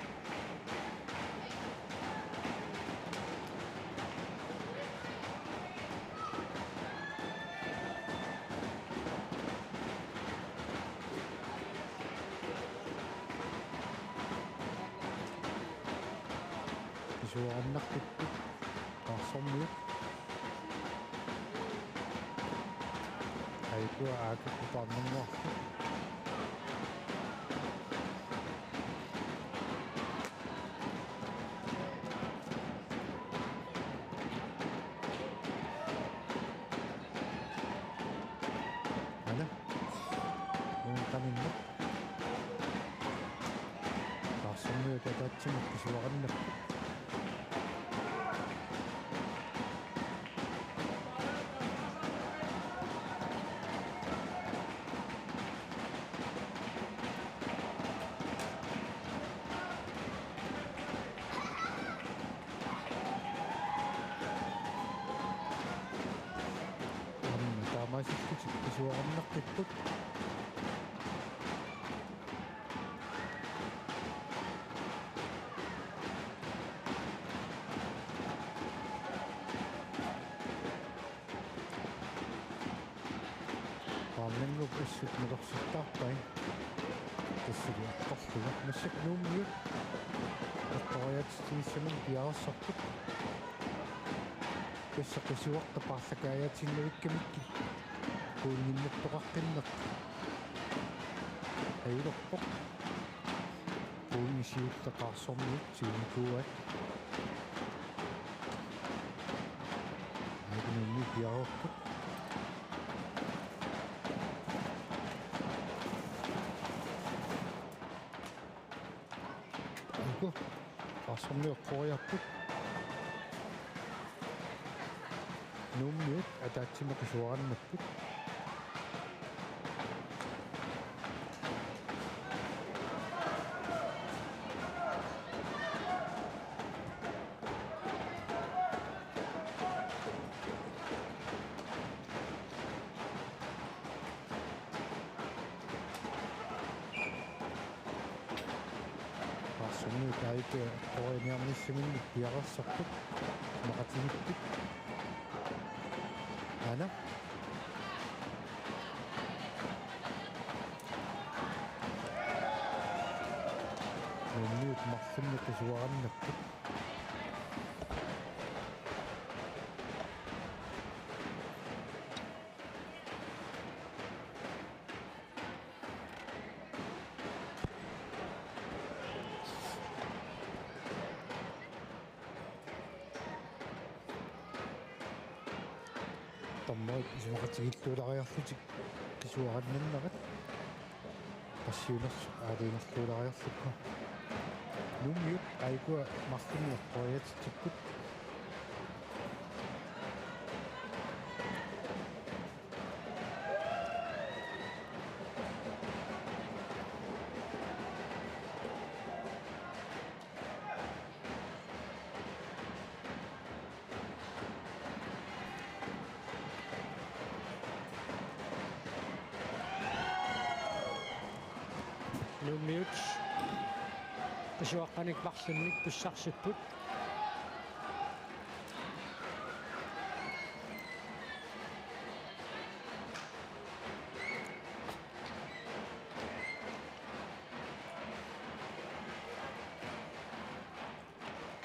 Pisuarnartikkut Qaarsormiut. Aajuku aajuku paarnanngorput. Aana. Uunga qaninneq. Qaarsormiut ataatsimut pisuarnarput. Aamma taamaasillutik pisuarnartikkut. Qaarnannguup assut nerersuttaarpai. Tassali eqqorlugu. Massakkut Nuummiut eqqoriaatsitsinissamut piareersarput. Tassa qisuartut paarlakaajaatsinnavikkamikkit pointinnittoqaqqinneq ajorpoq. Pointit siulliit Qaarsormiut siunikuuaat. Aajuku Nuummiut piareerput. Aajuku Qaarsormiut eqqoriarput. Nuummiut ataatsimut pisuarnarput. Qaarsormiut aajuku eqqoriarnissaminnut piareersarput. Isumaqatigiipput. Aana. Nuummiut marlunnik pisuarnarput. Dommerit isumaqatigiilluarlutik pisuarnarnerat. Qassiunersoq aalajangerluarlugu. Nuummiut aajuku marlunnik eqqoriaatsitsipput. Nuummiut pisuaqqanik marlunnik pissarsipput.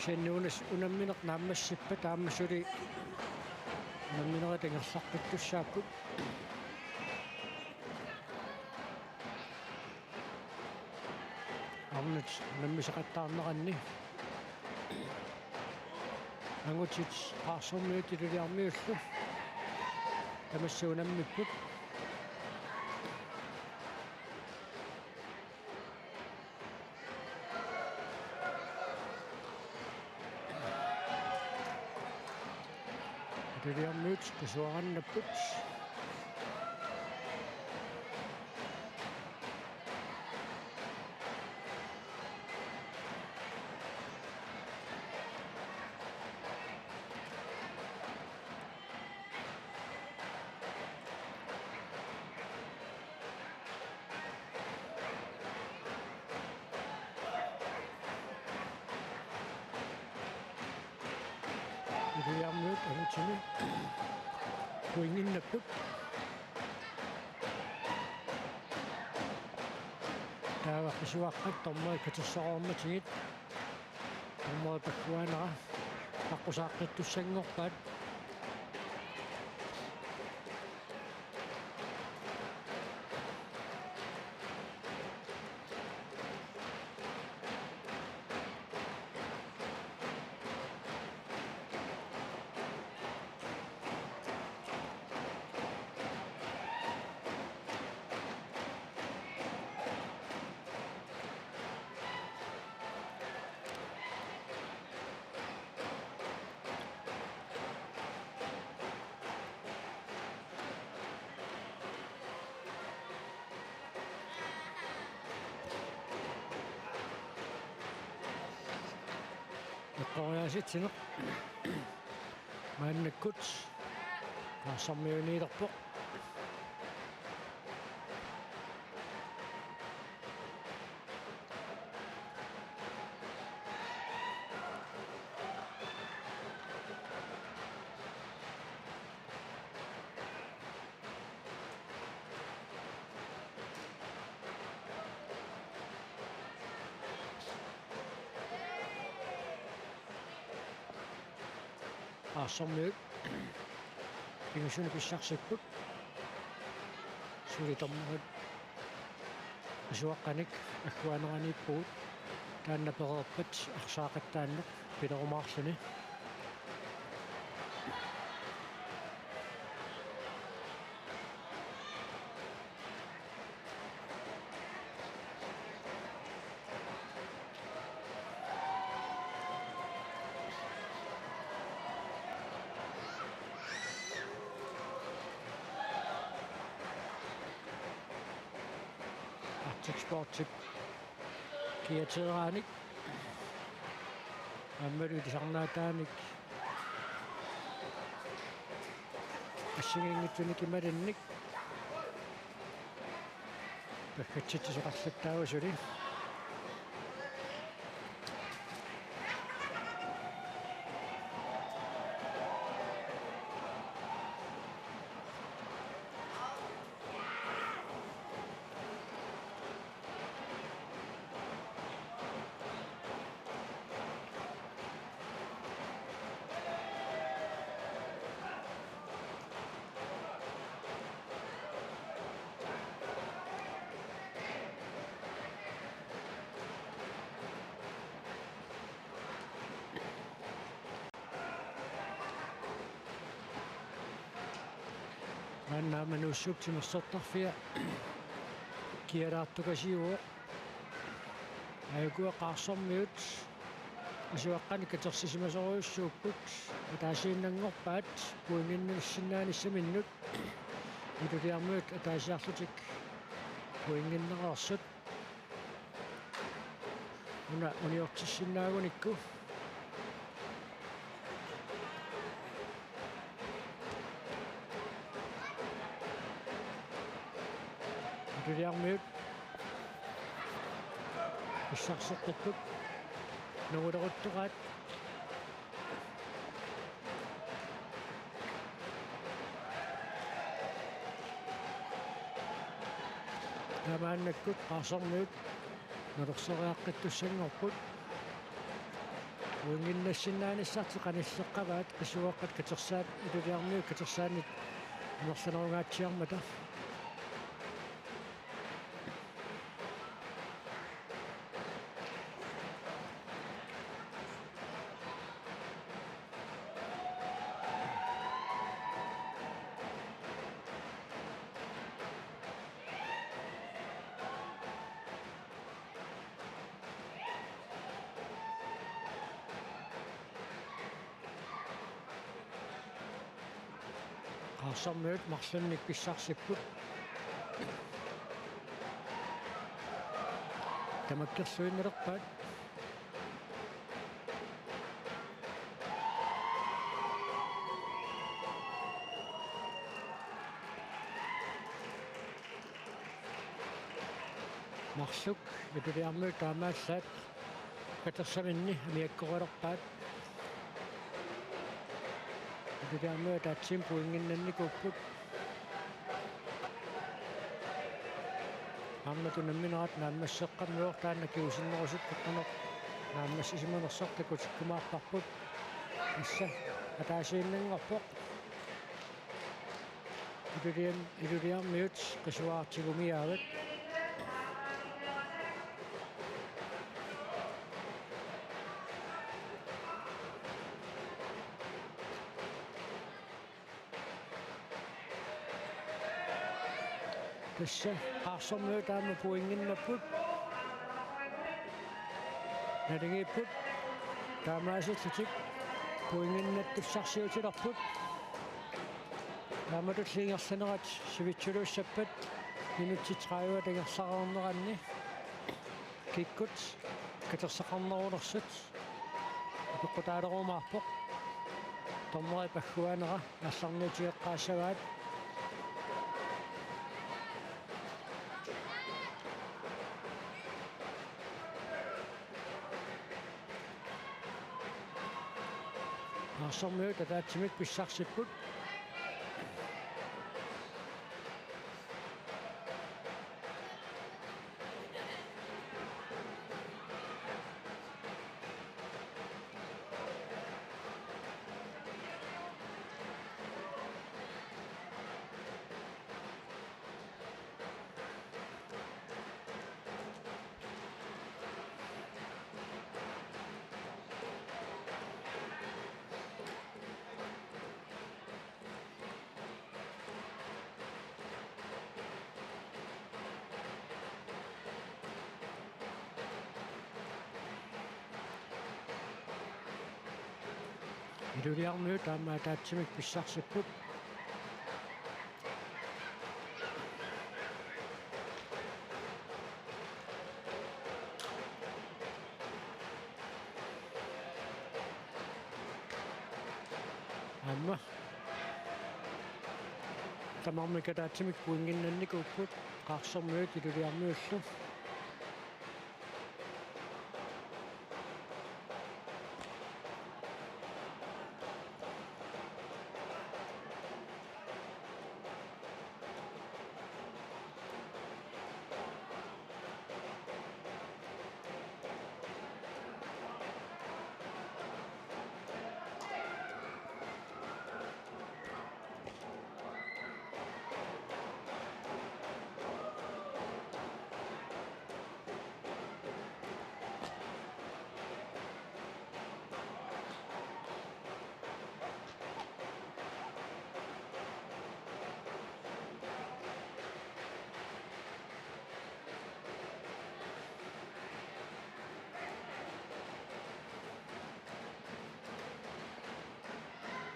Inuunas unammineq naammassippat aamma suli unamminerit ingerlaqqittussaapput. Arnat unammisaqattaarneranni angutit Qaarsormiut Ilulissarmiullu tamassi unammipput. Ilulissarmiut pisuarannapput. Ilulissarmiut angutini pointinnapput. Taava Qisuaqqat dommerit katersorumatigit dommerit pagguaanera aqqusaaqqittussanngorpaat. Eqqoriaasitsineq maannakkut Qaarsormiuniilerpoq. Qaarsormiut pingasunik pissarsipput. Suli dommerit Qisuaqqanik agguaaneraniippugut, taanna pereerpat arsaaqattaarneq pinerumaarluni. Arctic Sportip kiateeraanik aammalu ilisarnaataanik assigiinngitsunik imaluunniit paggatsitsisoqarlattaarusuli. Maanna aamma Nuussuup timersortarfia kialaartukasiuvoq. Aajuku Qaarsormiut Qisuaqqanik katersisimasorujussuupput, ataasiinnanngorpaat pointinnissinnaanissaminnik. Ilulissarmiut ataasiarlutik pointinnereersut. Una uniortissinnaagunikku Ilulissarmiut pissarseqqipput, nunguleruttoraat. Taamaannakkut Qaarsormiut nalersoriaqqittussanngorput. Uinginnassinnaanissaat qanilleqqavaat qisuaqqat katersaat Ilulissarmiut katersaannit amerlanerungaatsiarmata. Qaarsormiut marlunnik pissarsipput. Tamakkerluinnalerpaat. Marluk Ilulissarmiut taamaallaat katersaminni amiakkoreerpaat. Ilulissarmiut ataatsimik pointinnannikuupput. Aamma unamminerat naammasseqqammivoq, taanna kingusinnerusukkut qanoq naammassisimanersoq takutikkumaarparput. Tassa ataasiinnanngorpoq. Ilulissarm-, Ilulissarmiut qisuaartigummiaavat. Tassa Qaarsormiut aamma pointinnaapput. Naligiipput. Taamaasillutik pointinnattussarsiutilerput. Taamatullu ingerlanerat sivitsuluussappat minutsit tredive ingerlareerneranni kikkut katersaqarnerulersut apeqqutaalerumaarpoq. Dommerip agguaanera aallarniutigeqqaassavaat. Qaarsormiut ataatsimik pissarsipput. Ilulissarmiut aamma ataatsimik pissarsipput. Aamma tamarmik ataatsimik pointinnannikuupput, Qaarsormiut Ilulissarmiullu.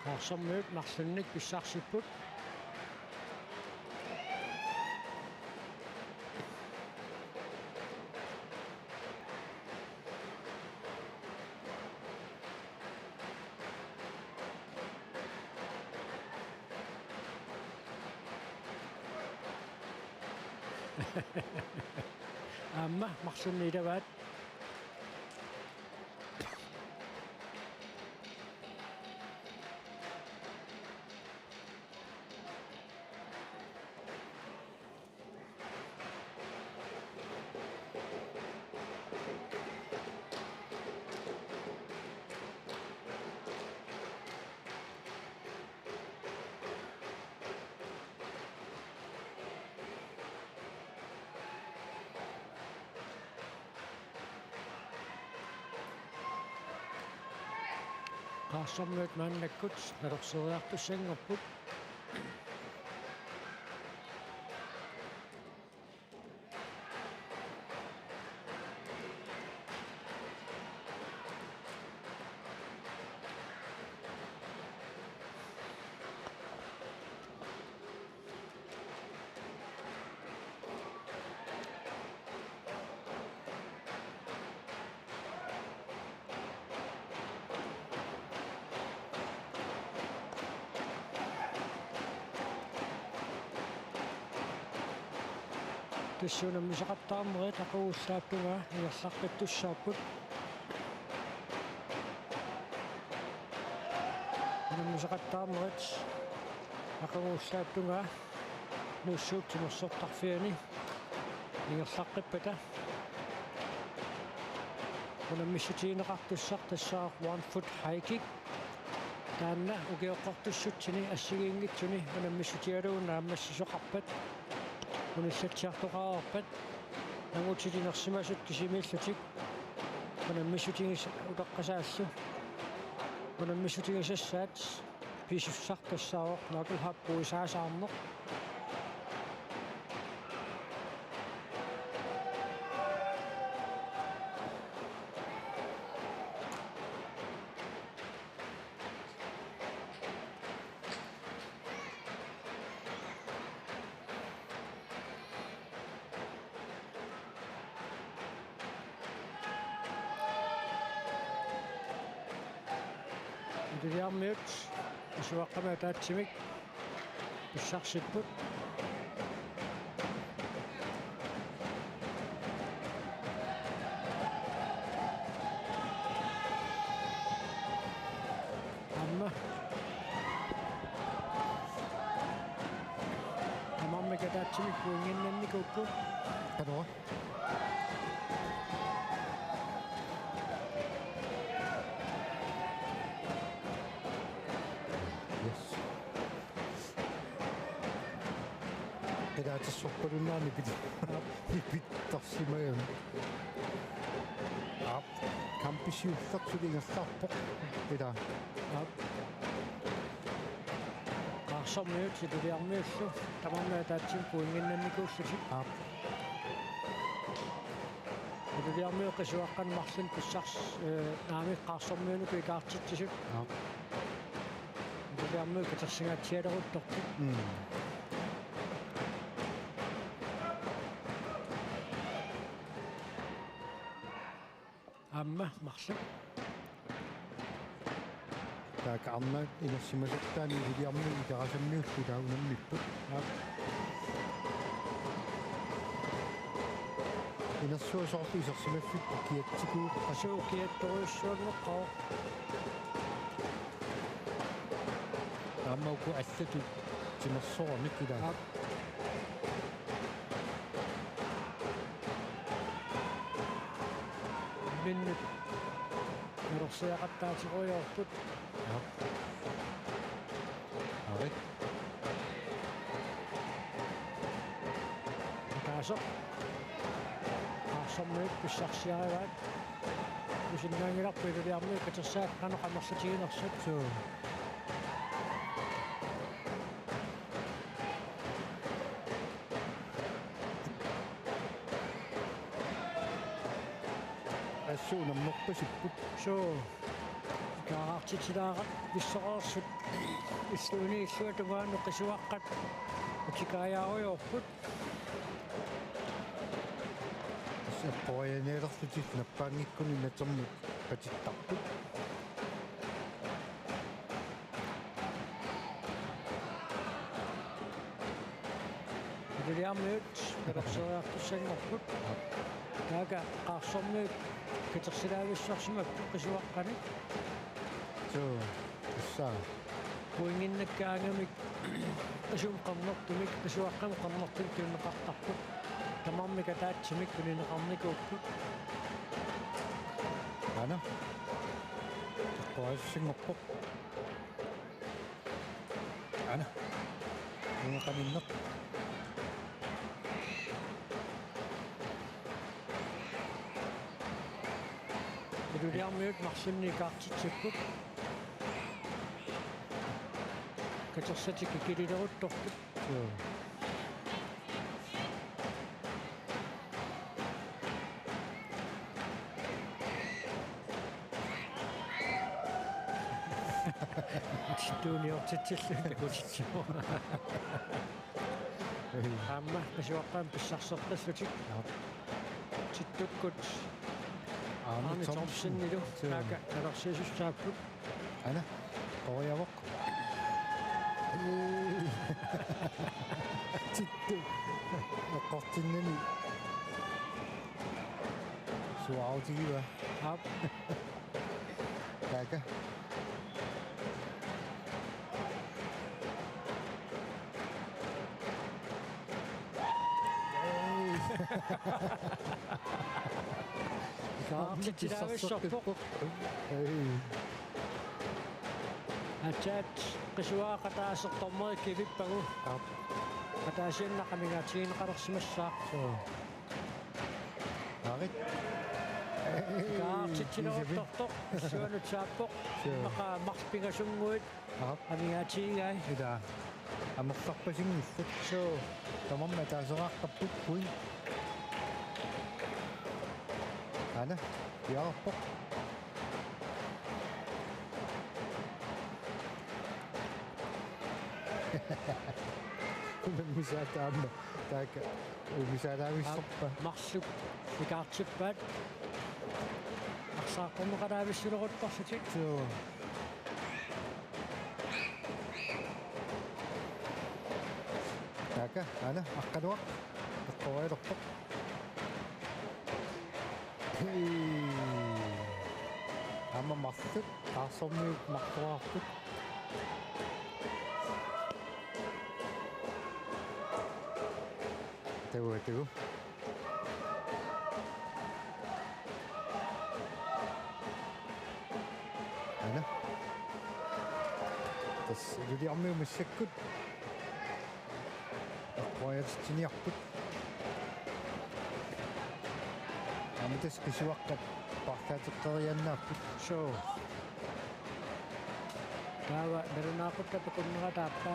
Qaarsormiut marlunnik pissarsipput. Aamma marlunnik ilavaat. Qaarsormiut maannakkut nalorseriartussanngorput. Tassa unammisaqattaarnerit aqaguullaattungaa ingerlaqqittussaapput. Unammisaqattaarnerit aqaguullaattungaa Nuussuup timersortarfiani ingerlaqqippata. Unammissutigineqartussaq tassaavoq one foot high kick. Taanna ukioqqortussutsini assigiinngitsuni unammissutigalugu naammassisoqarpat, unillatsiartoqareerpat, angutit inersimasut kisimiillutik unammissutigisassat utoqqasaallu. Unammissutigisassaat pisussaq tassaavoq knuckleharppuisaasaarneq. Italiarmiut isuaqqamik ataatsimik pissarsipput. Aamma. Tamarmik ataatsimik pointinnannikuupput. Qanoq? Yes. Ilaatersorpalunnaani pit-, pittarsimagami. Aap, kampisiulleq suli ingerlaarpoq. Ilaa. Aap. Qaarsormiut Italiarmiullu tamarmik ataatsimik pointinnannikuullutik. Aap. Italiarmiut qisuaqqanik marlunnik pissars-, eh, naamik qaarsormiunut ikaartitsisut. Aap. Italiarmiut katersingaatsialeruttortut. Mm. Aamma marluk. Taakku arnat inersimasartaani Italiarmiut Ikerasammiullu taava unammipput. Aap. Inersuaq soorlu isersimaffipput kiatsikuuq. Suu, kiattorujussuanngorpoq. Aamma uku allatut timersoramik ilaa. Aap. Minnut nalorsiaqattaaterujoorput. Aap. Arit. Ataaseq. Qaarsormiut pissarsiarivaat. Isinnaanngilarput Italiarmiut katersaat qanoq amerlatiginersut. Suu. Assut unammerpasipput. Suu. Ikaarartitsilaaqaat pissoqarsut. Illuini illuatungaanut qisuaqqat utikaajarujoorput. Tassa eqqorianialerlutik nappaanngikkunik natermut patittarput. Italiarmiut nalorseriartussanngorput. Taakku qaarsormiut katersilaavissorsimapput qisuaqqanik. Suu, tassa. Pointinnakkaangamik qisumik qernertumik, qisuaqqamik qernertumik tunineqartarput. Tamarmik ataatsimik tunineqarnikuupput. Aana. Eqqoriassanngorpoq. Aana. Ungeqaninneq. Italiarmiut marlunnik ikaartitsipput. katersatik ikilileruttorput. Joo. Tittuuniortitsilluni takutitsivoq. Aamma qisuaqqamik pissarserpassutik. Joo. Tittukkut Arne Arne Thomsen. Thomsenilu. Joo. Taakku talersiisussaapput. Aana, qoriavoq. Tittu. Eqqortinnani. Suautigiva. Aap. Taakku. Ei. Kaartitsilaavissorpoq. Ei. Aatsaat qisuaqqat ataaseq dommerit kivippagu. Aap. Ataasiinnaq amigaatigineqalersimassaaq. Suu. Arit. Ei. Kaartitsileruttortoq. Suanut saappoq. Suu. Immaqa marluk pingasunnguit. Aap. Amigaatigigai. Ila. Amerlarpasinngillat. Suu. Tamarmik ataaseqaaqqappukkui. Aana, piareerpoq. Uummisaata aamma. Taakku uummisaalavissorpaa. Aap, marluk ikaartippaat. Arsaartorneqalaavissuleruttorlutik. Suu. Taakku, aana, aqqaluaq. Eqqorialerpoq. Hei. Aamma marluk, Qaarsormiut marloraarput. Takuuk, takuuk. Aana. Tassa Iluliarmiut massakkut eqqoriatitsiniarput. Aamma tassa qisuaqqat paarlaateqqeriaannaapput. Suu. Taava nalunaaquttap akunnera taappa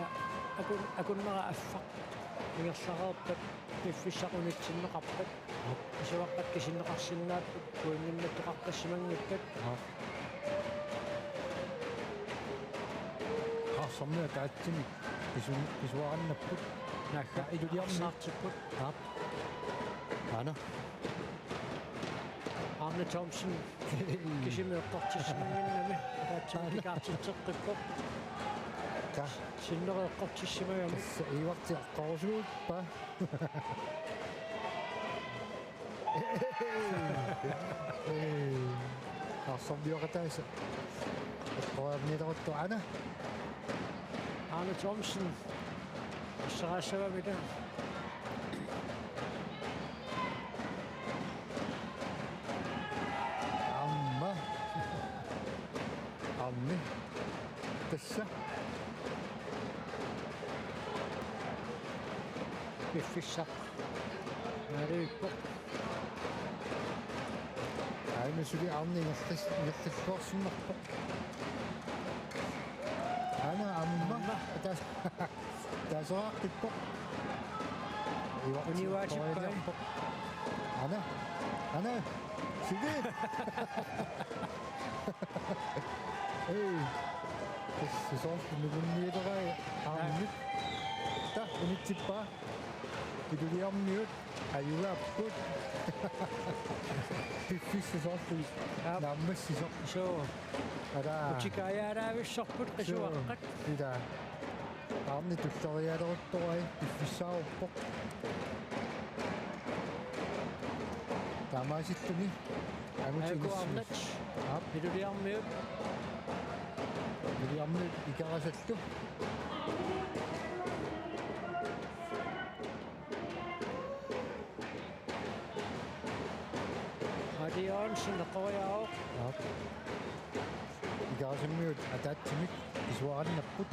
akun-, akunnera affaq ingerlareerpat piffissaq unitsinneqarpat. Qisuaqqat kisinneqarsinnaapput uinginnattoqarpassimanngippat. Aap. Qaarsormiut ataatsimik kisu-, kisuarannapput. Naagga. Iluliarmiut. Arsaartipput. Aap. Aana. Arne Thomsen. Kisimi eqqortissimannginnami. Ataatsimik ikaartitseqqippoq. Taa. Sinneri eqqortissimagami. Tassa Ivarti eqqorusuuppa. Qaarsormioqataasa. Eqqoriarnialeruttoq, aana. Arne Thomsen. Assaraassavamita. Aamma. Arne. Tassa. Piffissaq. Nalippoq. Aana suli Arne ingerlas-, ingerlalluarsinnarpoq. Aana aamma. Aamma. Taas-, taaseraqqippoq. Ivarti. Univaatippai. Eqqoriarpoq. Aana. Aana. Suli. Ei. Tassa soorlu nungunniuterai Arne. Taa, unitsippaa. Iluliarmiut ajugaapput. Piffissaq soorlu. Aap. Naammassisoq. Suu. Alaa. Utikaajaaraavissorput qisuaqqat. Suu. Ila. Arne tulleriaaleruttorai piffissaaruppoq. Taamaasilluni. Angutit. Aajuku inissinni. Arnat. Aap. Iluliarmiut. Iluliarmiut ikerasallu. Adi Jørgensen eqqoriaavoq. Aap. Ikerasammiut ataatsimik kisuarannapput.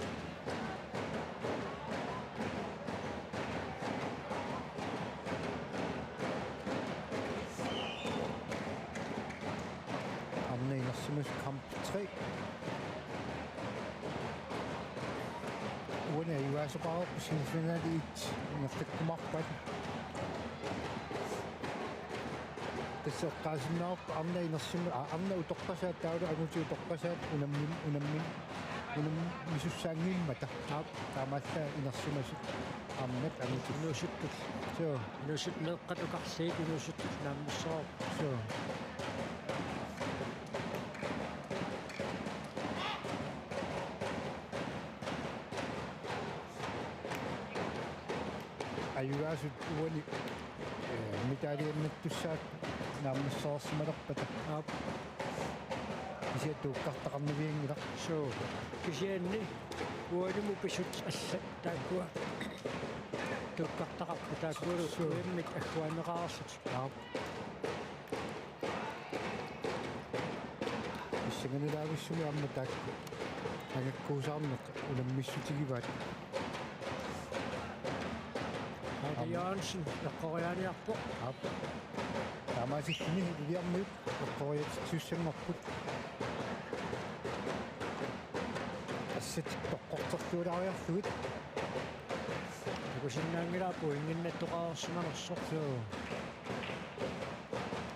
Arne inersimasoq kamp tre. Ajugaasoqarpoq semifinali et ingerlakkumaarpat. Tassa eqqaasinnaavarput arnat inersima-, aa, arnat utoqqasaat taavalu angutit utoqqasaat unammi-, unammi-, unammisussaanngimmata. Aap. Taamaallaat inersimasut arnat angutit. Inuusuttut. Suu. Inuusuttut meeqqat ukarliit inuusuttut naammassereerput. Suu. Ajugaasut uani, eh, medaliannattussaat naammassereersimalerpata. Aap. Kisianni tuukkartaqarnavianngilaq. Suu. Kisianni uanimut pisut allat taakkua tuukkartaqarput taakkualu. Suu. Uimmik agguaanneqareersut. Aap. Pissanganilaavissumiit aamma taakku angakkuusaarneq unammissutigivaat. Adi Aamma. Jørgensen, eqqoriaaniarpoq. Aap. Taamaasilluni Ilulissarmiut eqqoriatsisussanngorput. Assatik toqqorterluulaariarlugit. Takusinnaanngilara pointinnattoqarsimanersoq. Suu.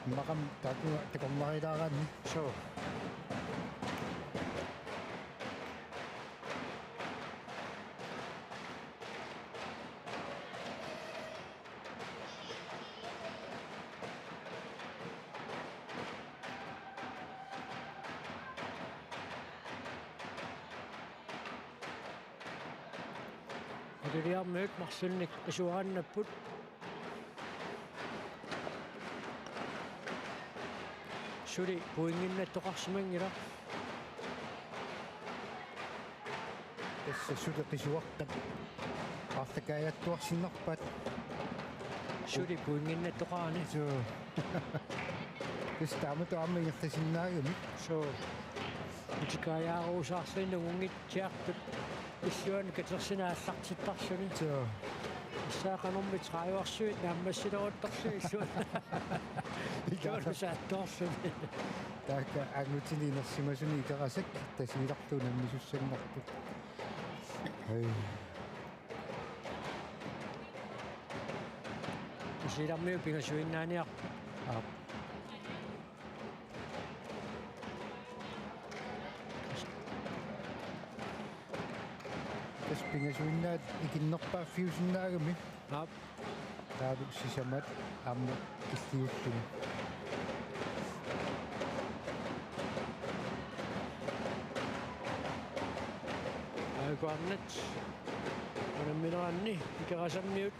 Immaqa taakku takornarilaaraanni. Suu. Ilulissarmiut marlunnik qisuaraannapput. Suli pointinnattoqarsimanngilaq. Tassa suli qisuaqqat aarlakaajattuarsinnarpaat. Suli pointinnattoqarani. Suu. Tassa taamatut aamma ingerlasinnaagami. Suu. Utikaajaaruusaarluni nungunngitsiartut. Illuanut katersineq aallartittarluni. Suu. Tassa qanormi tredive-rsuit naammassileruttorlugit illuanut. Illuanut saattoorluni. Taakku angutini inersimasuni Ikerasak tasigilartut unammisussanngorput. Hej. Ilulissarmiut pingasuinnaaniarput. Aap. Tassa pingasuinnaat ikinnerpaaffiusinnaagami. Aap. Taavalu sisamat aamma killiulluni. Aajuku arnat unammineranni Ikerasammiut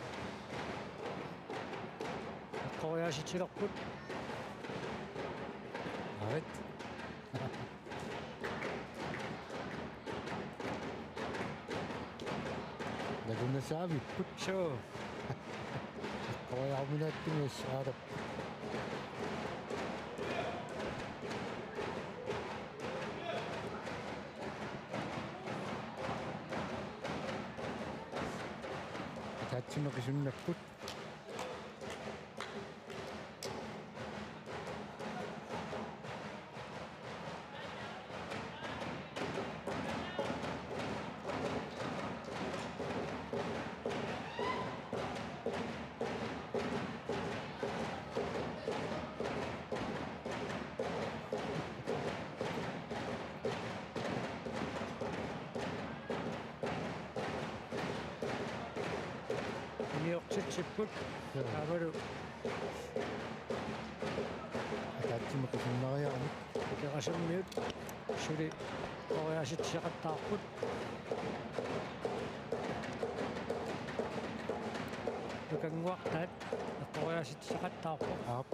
eqqoriaasitsilerput. Arit. Nakunnasaavipput. Suu. Eqqoriaruminaattumik assaalerput. Ataatsimut qisunnapput. Iniortitsipput. Joo. Taavalu ataatsimut qisunnariarami. Ikerasammiut suli eqqoriaasitsisaqattaarput. Nukannguartaat eqqoriaasitsisaqattaarput. Aap.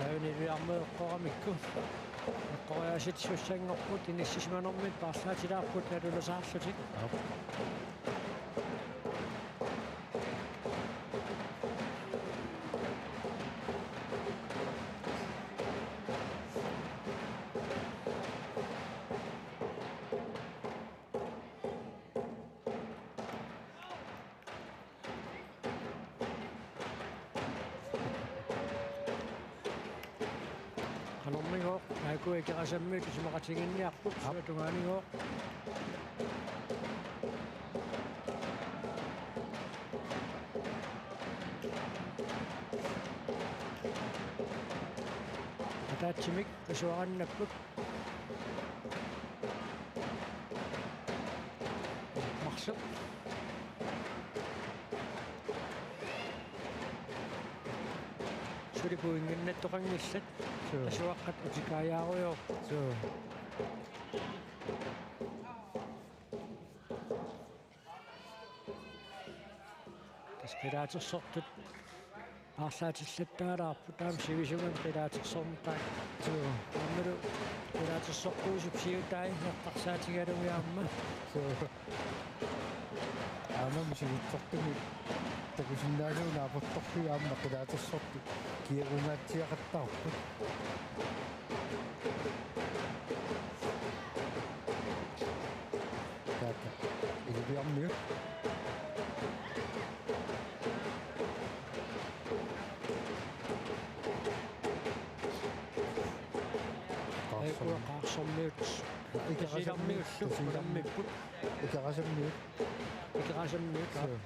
Aajuna Ilulissarmiut eqqoramikku eqqoriaasitsisussanngorput, inissisimanermik paarlaatilaarput nalulasaarlutik. Aap. Qanormigooq, aajuku Ikerasammiut isumaqatiginninniarput. Aap. Sua tungaanigooq. Taatsimik pisuarannapput. Marsuk. Suli pointinnattoqanngillat. Suu. Pisuaqqat utikaajaarujooq. Suu. Tassa qilaatersortut aarlaatillattaalaarput, taama sivisugami qilaatersorneqaat. Suu. Aammalu qilaatersortuusut siutai eqqarsaatigalugit aamma. Suu. Aamma misilitsortumik takusinnaallugu naapertorlugit aamma qilaatersortut kiagungaatsiaqattaarput. Taakku. Ilipiarmiut. Qaarsormiut. Qaarsormiut. Ikerasammiut. Tasiilarmiullu. Tasiilarmiut. Unammipput. Ikerasammiut. Ikerasammiut. Suu.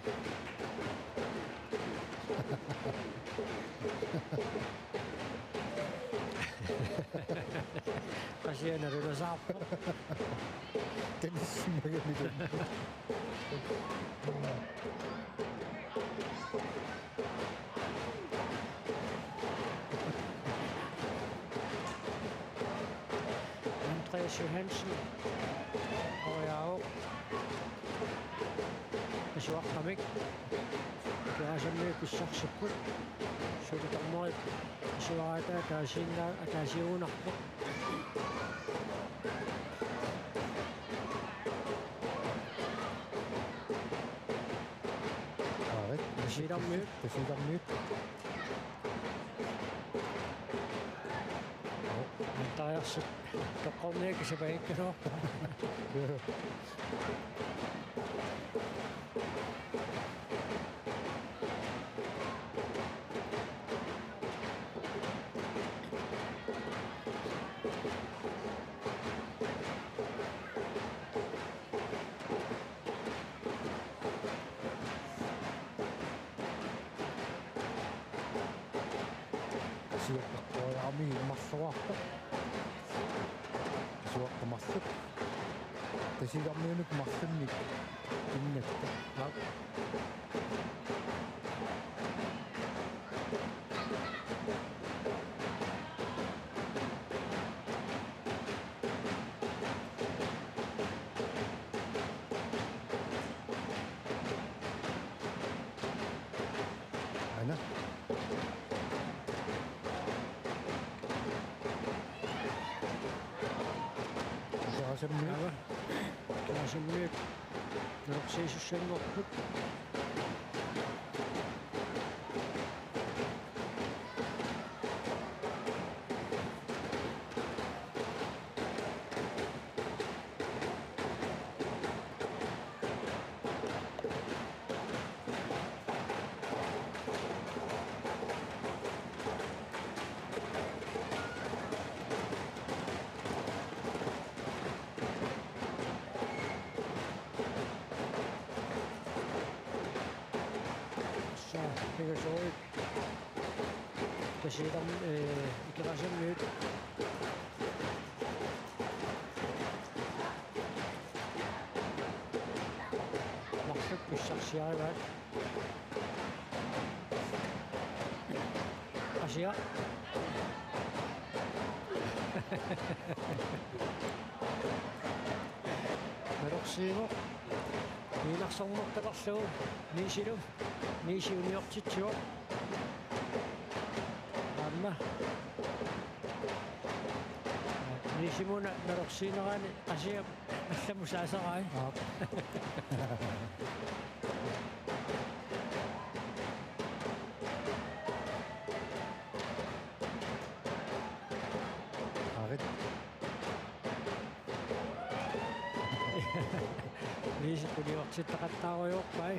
Qasiana nalunasaarpoq. Tennis magami. Andreas Johansen. Ojaavoq. Pisuaqqamik. Ikerasammiut pissarsipput. Suli dommerit pisuarata ataasiinnaa-, ataasiugunarpoq. Aarit. Tasiilarmiut. Tasiilarmiut. Antariarsut toqqorniakkat sapagiikkaluarput. Siaqqaqqaarami marluarpoq. Suaqqat marluk. Tasiilarmiunut marlunnik innatta. Aap. Aana. Ikerasammiut. Aava. Ikerasammiut. Nalorsiisussanngorput. Saa, Pegasorit. Tasiilarmiut, ee, Ikerasammiut. Marluk pissarsiarivaat. Asia. Nalorsiivoq. Niilersornertaqarlugu Niisilu. Niisi uniortitsivoq. Aamma. Niisimuna nalorsiinerani Asia allamut saasarai. Aap. Aarit. Niisi uniortittaqattaarujoorpai.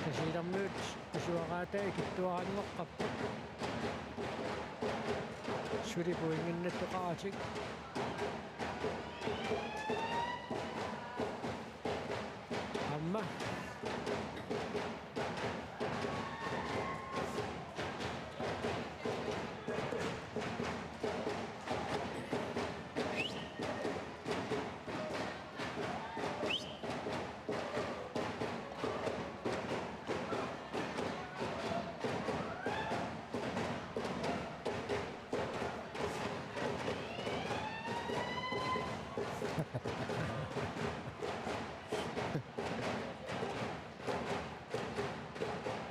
Tasiilarmiut pisuaraata ikittuaranngoqqapput. Suli pointinnattoqaratik.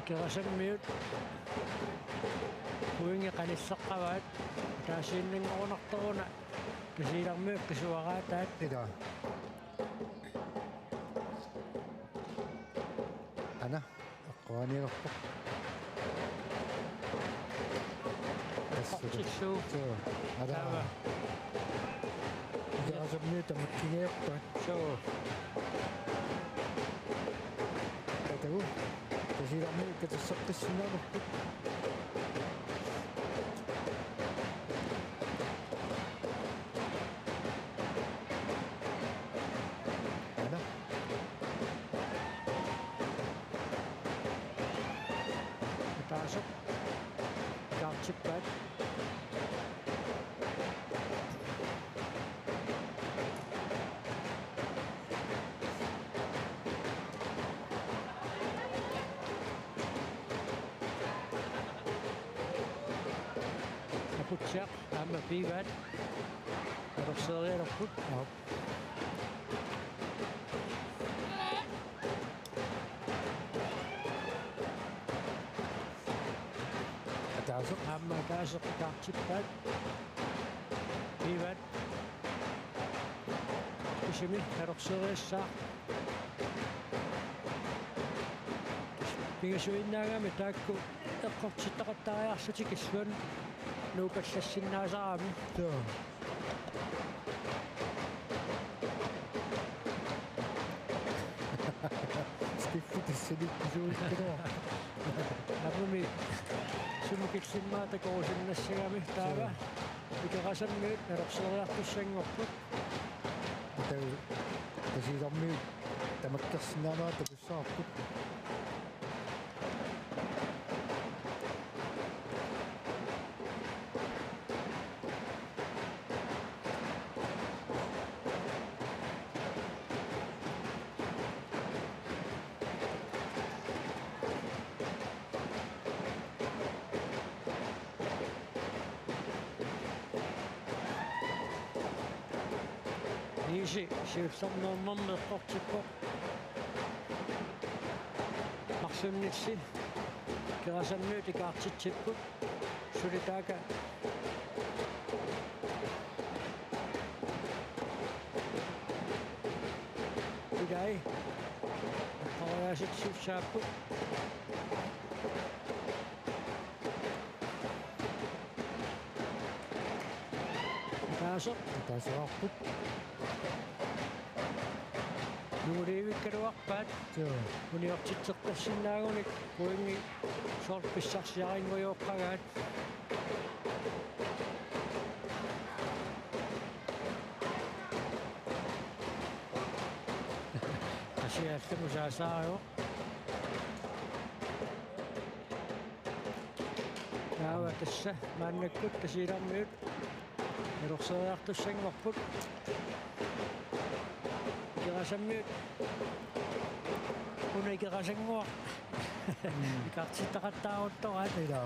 Kerasammiut pointi qanilleqqavaat, ataasiinnanngorunartoruna Tasiilarmiut qisuaraataat. Ila. Ana, eqqoraniilerpoq. Tassa. Eqqortillugu. Suu. Ala. Taava. Kerasammiut tamakkiinnarpaat. Suu. Atagu. Tasiilarmiut katerseqqissinnaanerput. Ana. Ataaseq. Ikaartippaat. Aputsiaq aamma piivaat. Atorseerialerput. Aap. Ataaseq. Aamma ataaseq ikaartippaat. Piivaat. Kisimi atorseeriassaaq. Pingasuinnaagami taakku eqqortittaqattaariarlutik illuanut nuupallassinnaasarami. Suu. Skiffi tassani pisuuikkaluaq. Apuumi sumut killimmaata korusinnassagami taava. Suu. Ikerasammiut atorseeriartussanngorput. Atagu Tasiilarmiut tamakkersinnaanera takussavarput. Niisi siullermeernermi eqqortippoq. Marlunnissi Kerasammiut ikaartitsipput. Suli taaka ilai eqqoriaasitsisussaapput. Ataaseq. Ataaseqarput. Nunguliivikkaluarpaat. Suu. Uniortitseqqissinnaaguni pointi soorlu pissarsiarinngujoqqagaat. Qasiallamut saasaaruk. Taava tassa maannakkut Tasiilarmiut atorseeriartussanngorput. Ikerasammiut. Una Ikerasannguaq. Mm. Ikaartittaqattaaruttoraat. Ila.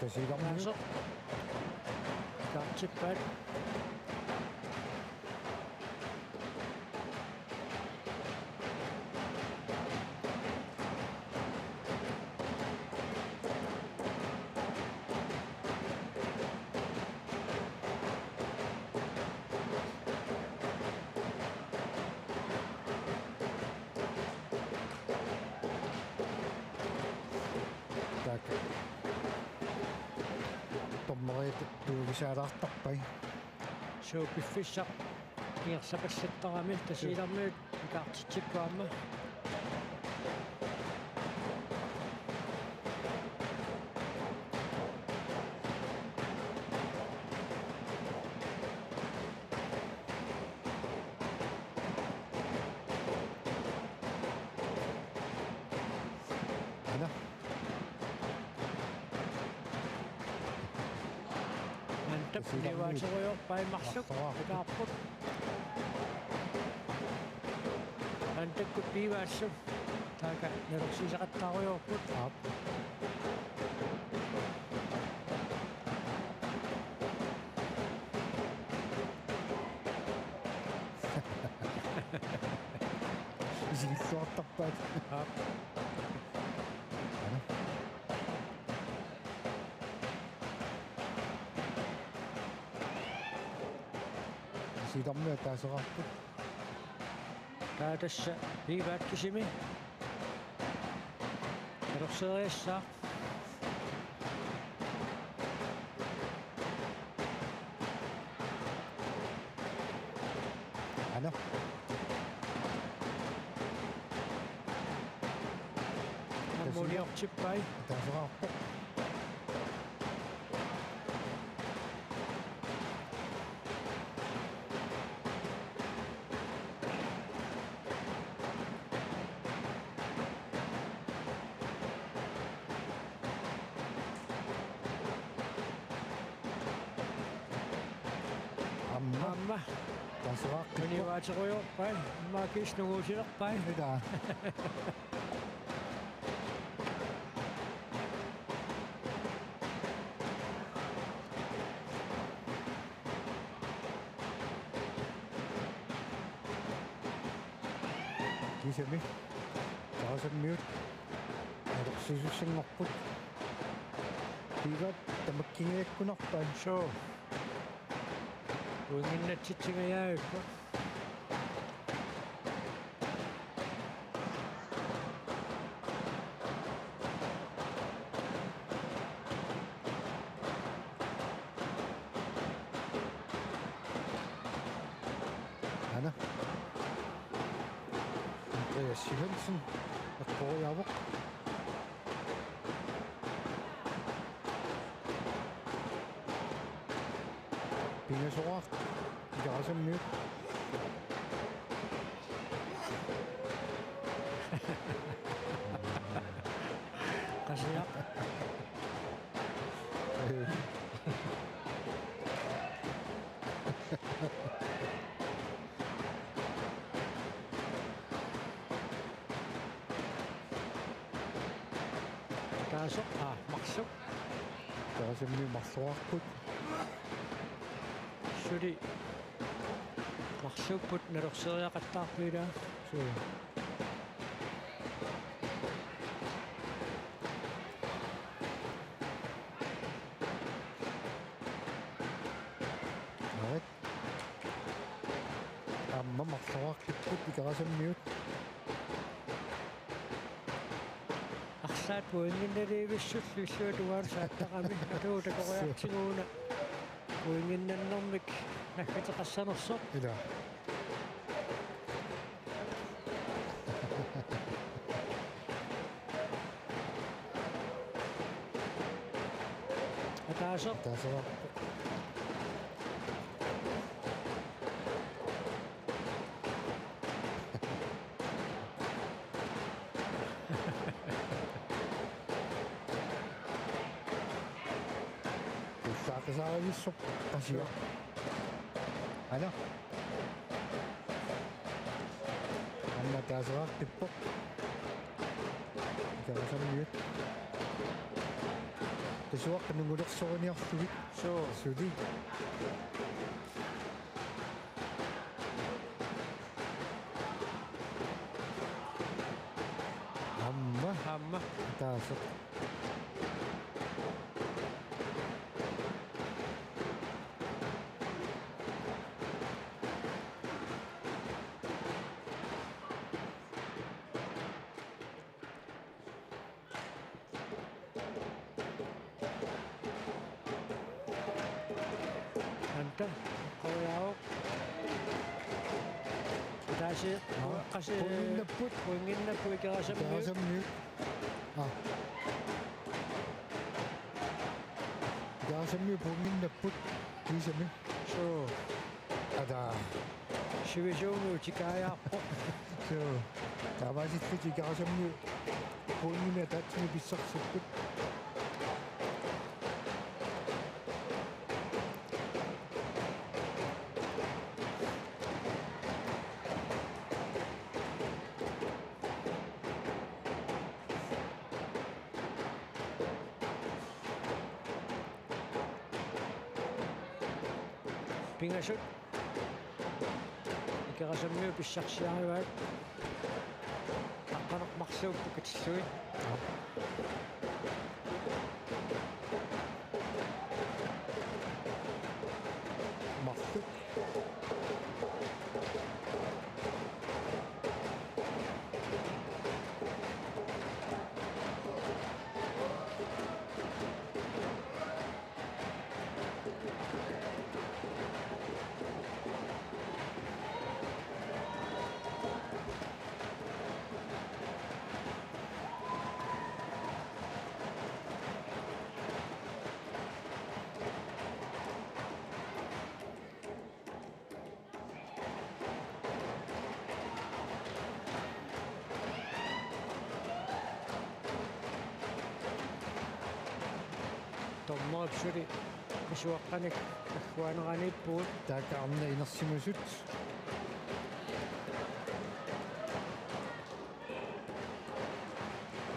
Tasiilarmiut. Ataaseq. Ikaartippaat. Taakku. Dommerit tuugisaalaartarpai. Suu, piffissaq ingerlapassattarami Tasiilarmiut ikaartitsipput aamma. Ana. Maanna Niuaaterujoorpai Marsuk. Marluk. Ataarput. Antakkut Pivaatsu. Taakku nalorsiisaqattaarujoorput. Aap. Isigilluartarpaat. Aap. Aana. Siulittaasuarput. Taava tassa Pivaat kisimi nalorsiissaaq. Aana. Ammuliortippai. Taasuarput. Aamma. Aamma. Taasuarput. Niuaaterujoorpai. Aamma kiinnunguusilerpai. Ila. Kisimi. Ikerasammiut. Nalorsiisussanngorput. Pivaat tamakkiinngikkukkunarpai. Suu. Uinginnatsinngajavippoq. Aana. Andreas Simonsen. Eqqoriarpoq. Pingasoqarpoq. Ikerasammiut. Qasiaq. Taasoq, aa, Marsuk. Taasami marloqarput. Suli Marsuupput nalorsiisoqattaarput ilaa. Suu. Arit. Aamma marloqarpipput Ikerasammiut. Arlaat pointinnalivissullu illuatungaanut saattaqami. Atuutakoriartigu una pointinnannermik naggateqassanersoq. Ilaa. Ataaseq. Ataaseq. Tusaaqisaavissoq qasiaq. Aana. Aamma ataaseqarpippoq. Ikerasammiut. Qisuaqqat nungulersoriniarlugit. Suu. Suli. Aamma. Aamma. Ataaseq. Anta, qojaavoq. Taasi, aa, qasi-, pointinnapput. Pointinnapput Ikerasammiut. Ikerasammiut. Aa. Ikerasammiut pointinnapput. Kiisami. Suu. Ataa. Sivisuumik utikaajaarpoq. Suu. Taamaasillutik Ikerasammiut pointinik ataatsimik pissarsipput. Pingasut. Ikerasammiut pissarsiarivaat. Aqqaneq-marluupput katillugit. Marluk. Dommerip suli isuaqqanik agguaneraniippugut. Taakku arnat inersimasut.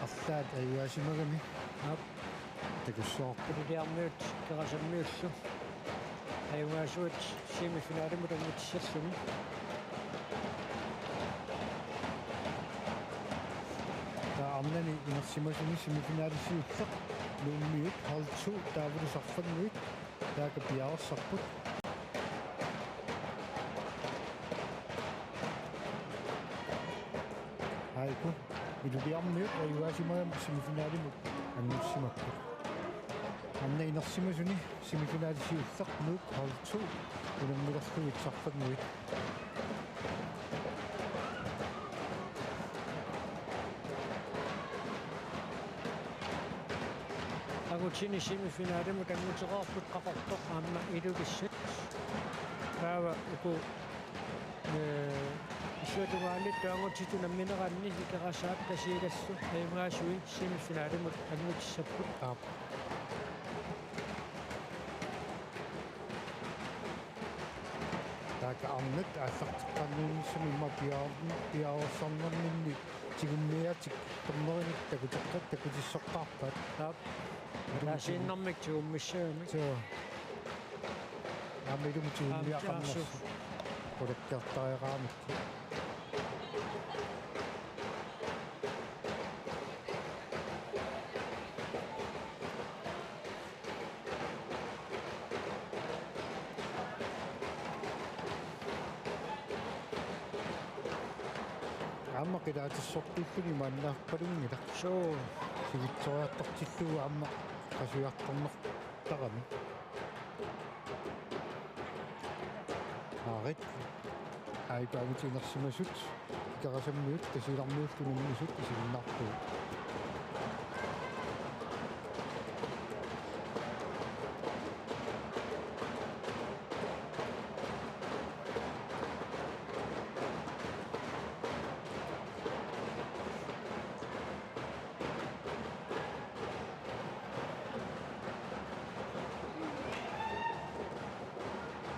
Arlaat ajugaasimagami. Aap. Takussavarput. Iluliarmiut Ikerasammiullu ajugaasuat semifinalimut angutissallugu. Taava arnani inersimasuni semifinali siulleq Nuummiut hold to taavalu Sarfannguit taakku piareersarput. Aajuku, Iluliarmiut ajugaasimagami semifinalimut angusimapput. Arnat inersimasuni semifinali siulleq Nuuk hold to unammilerlugit Sarfannguit. Angutini semifinalimut angutereerput Qaqortoq aamma Ilulissat. Taava uku, ee, illuatungaaniittut angutitut nammineranni Ikerasaat Tasiilallu ajugaasui semifinalimut angutissapput. Aap. Taakku arnat aallarteqqaarnissamut immaqa piaar-, piareersarnerminni tigummiatik dommerinik takuteqqa-, takutissoqqaarpaat. Aap. Ilumut tigum-, ataasiinnarmik tigummissagamik. Suu. Aamma ilumut tigummiaqarnersoq. Aamma, aap, suu. Qulakkeertariaqarami. Aamma qilaatersortuulluni maannaarpalunngilaq. Suu. Sivitsoriartortillugu aamma qasujartornertarami. Aarit. Aajuku angutit inersimasut Ikerasammiut Tasiilarmiullu unammisut isiginnaartugut.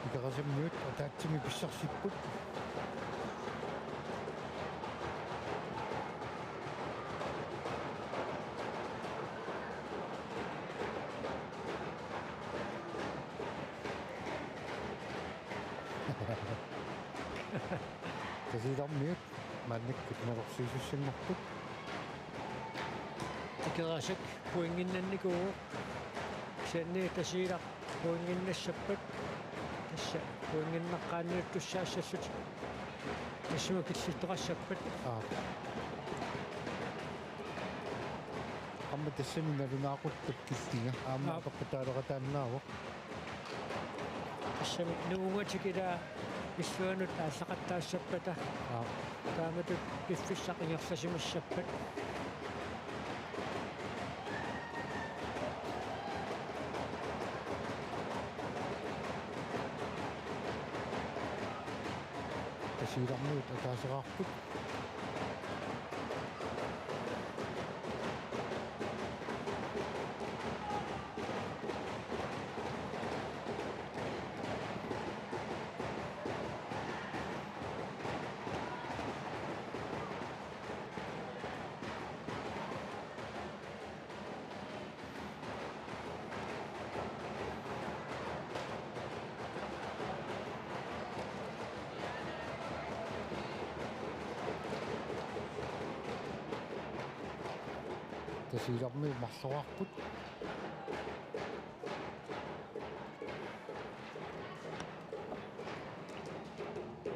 Ikerasammiut ataatsimik pissarsipput. Tasiilarmiut maannakkut nalorsiisussanngorput. Ikerasak pointinnannikuuvoq. Kisianni Tasiilaq pointinnassappat. Tassa pointinnaqqaanniuttussaassallutik. Tassuma killittoqassappat. Aap. Aamma tassani nalunaaqutaq killinga. Aamma, aap, apeqqutaaleqataannaavoq. Tassami nuungatik ila illuanut aallaqattaassappata. Aap. Taamatut piffissaq ingerlasimassappat. Tasiilarmiut ataaseqarput. Tasiilarmiut marloraarput.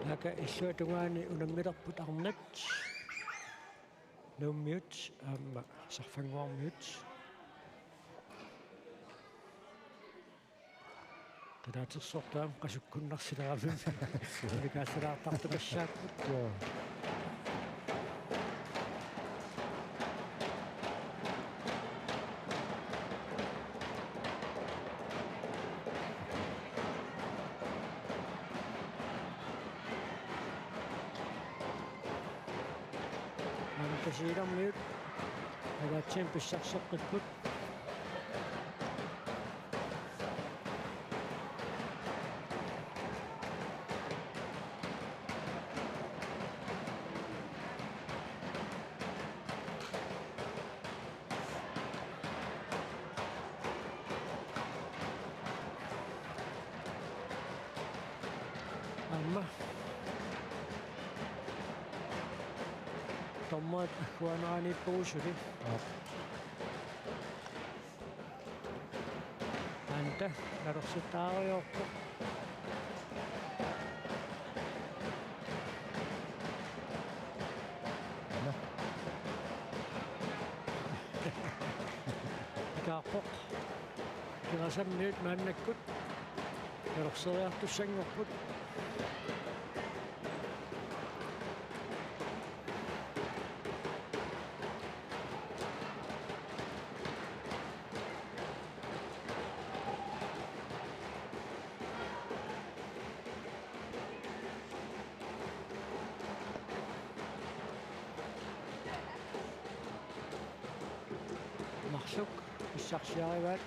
Taakku illuata tungaani unammilerput arnat. Nuummiut aamma Sarfannguarmiut. Qilaatersortaa qasukkunnarsilerami. Ulikaassalaartartukassaapput. Joo. Maanna Tasiilarmiut ataatsikkut pissarseqqipput. Aamma dommerit agguaaneraaniippugut suli. Aap. Anda, nalorsittaariorpoq. Nå. Ikaarpoq. Kinasammiut maannakkut nalorseriartussanngorput. Marluk pissarsiarivaat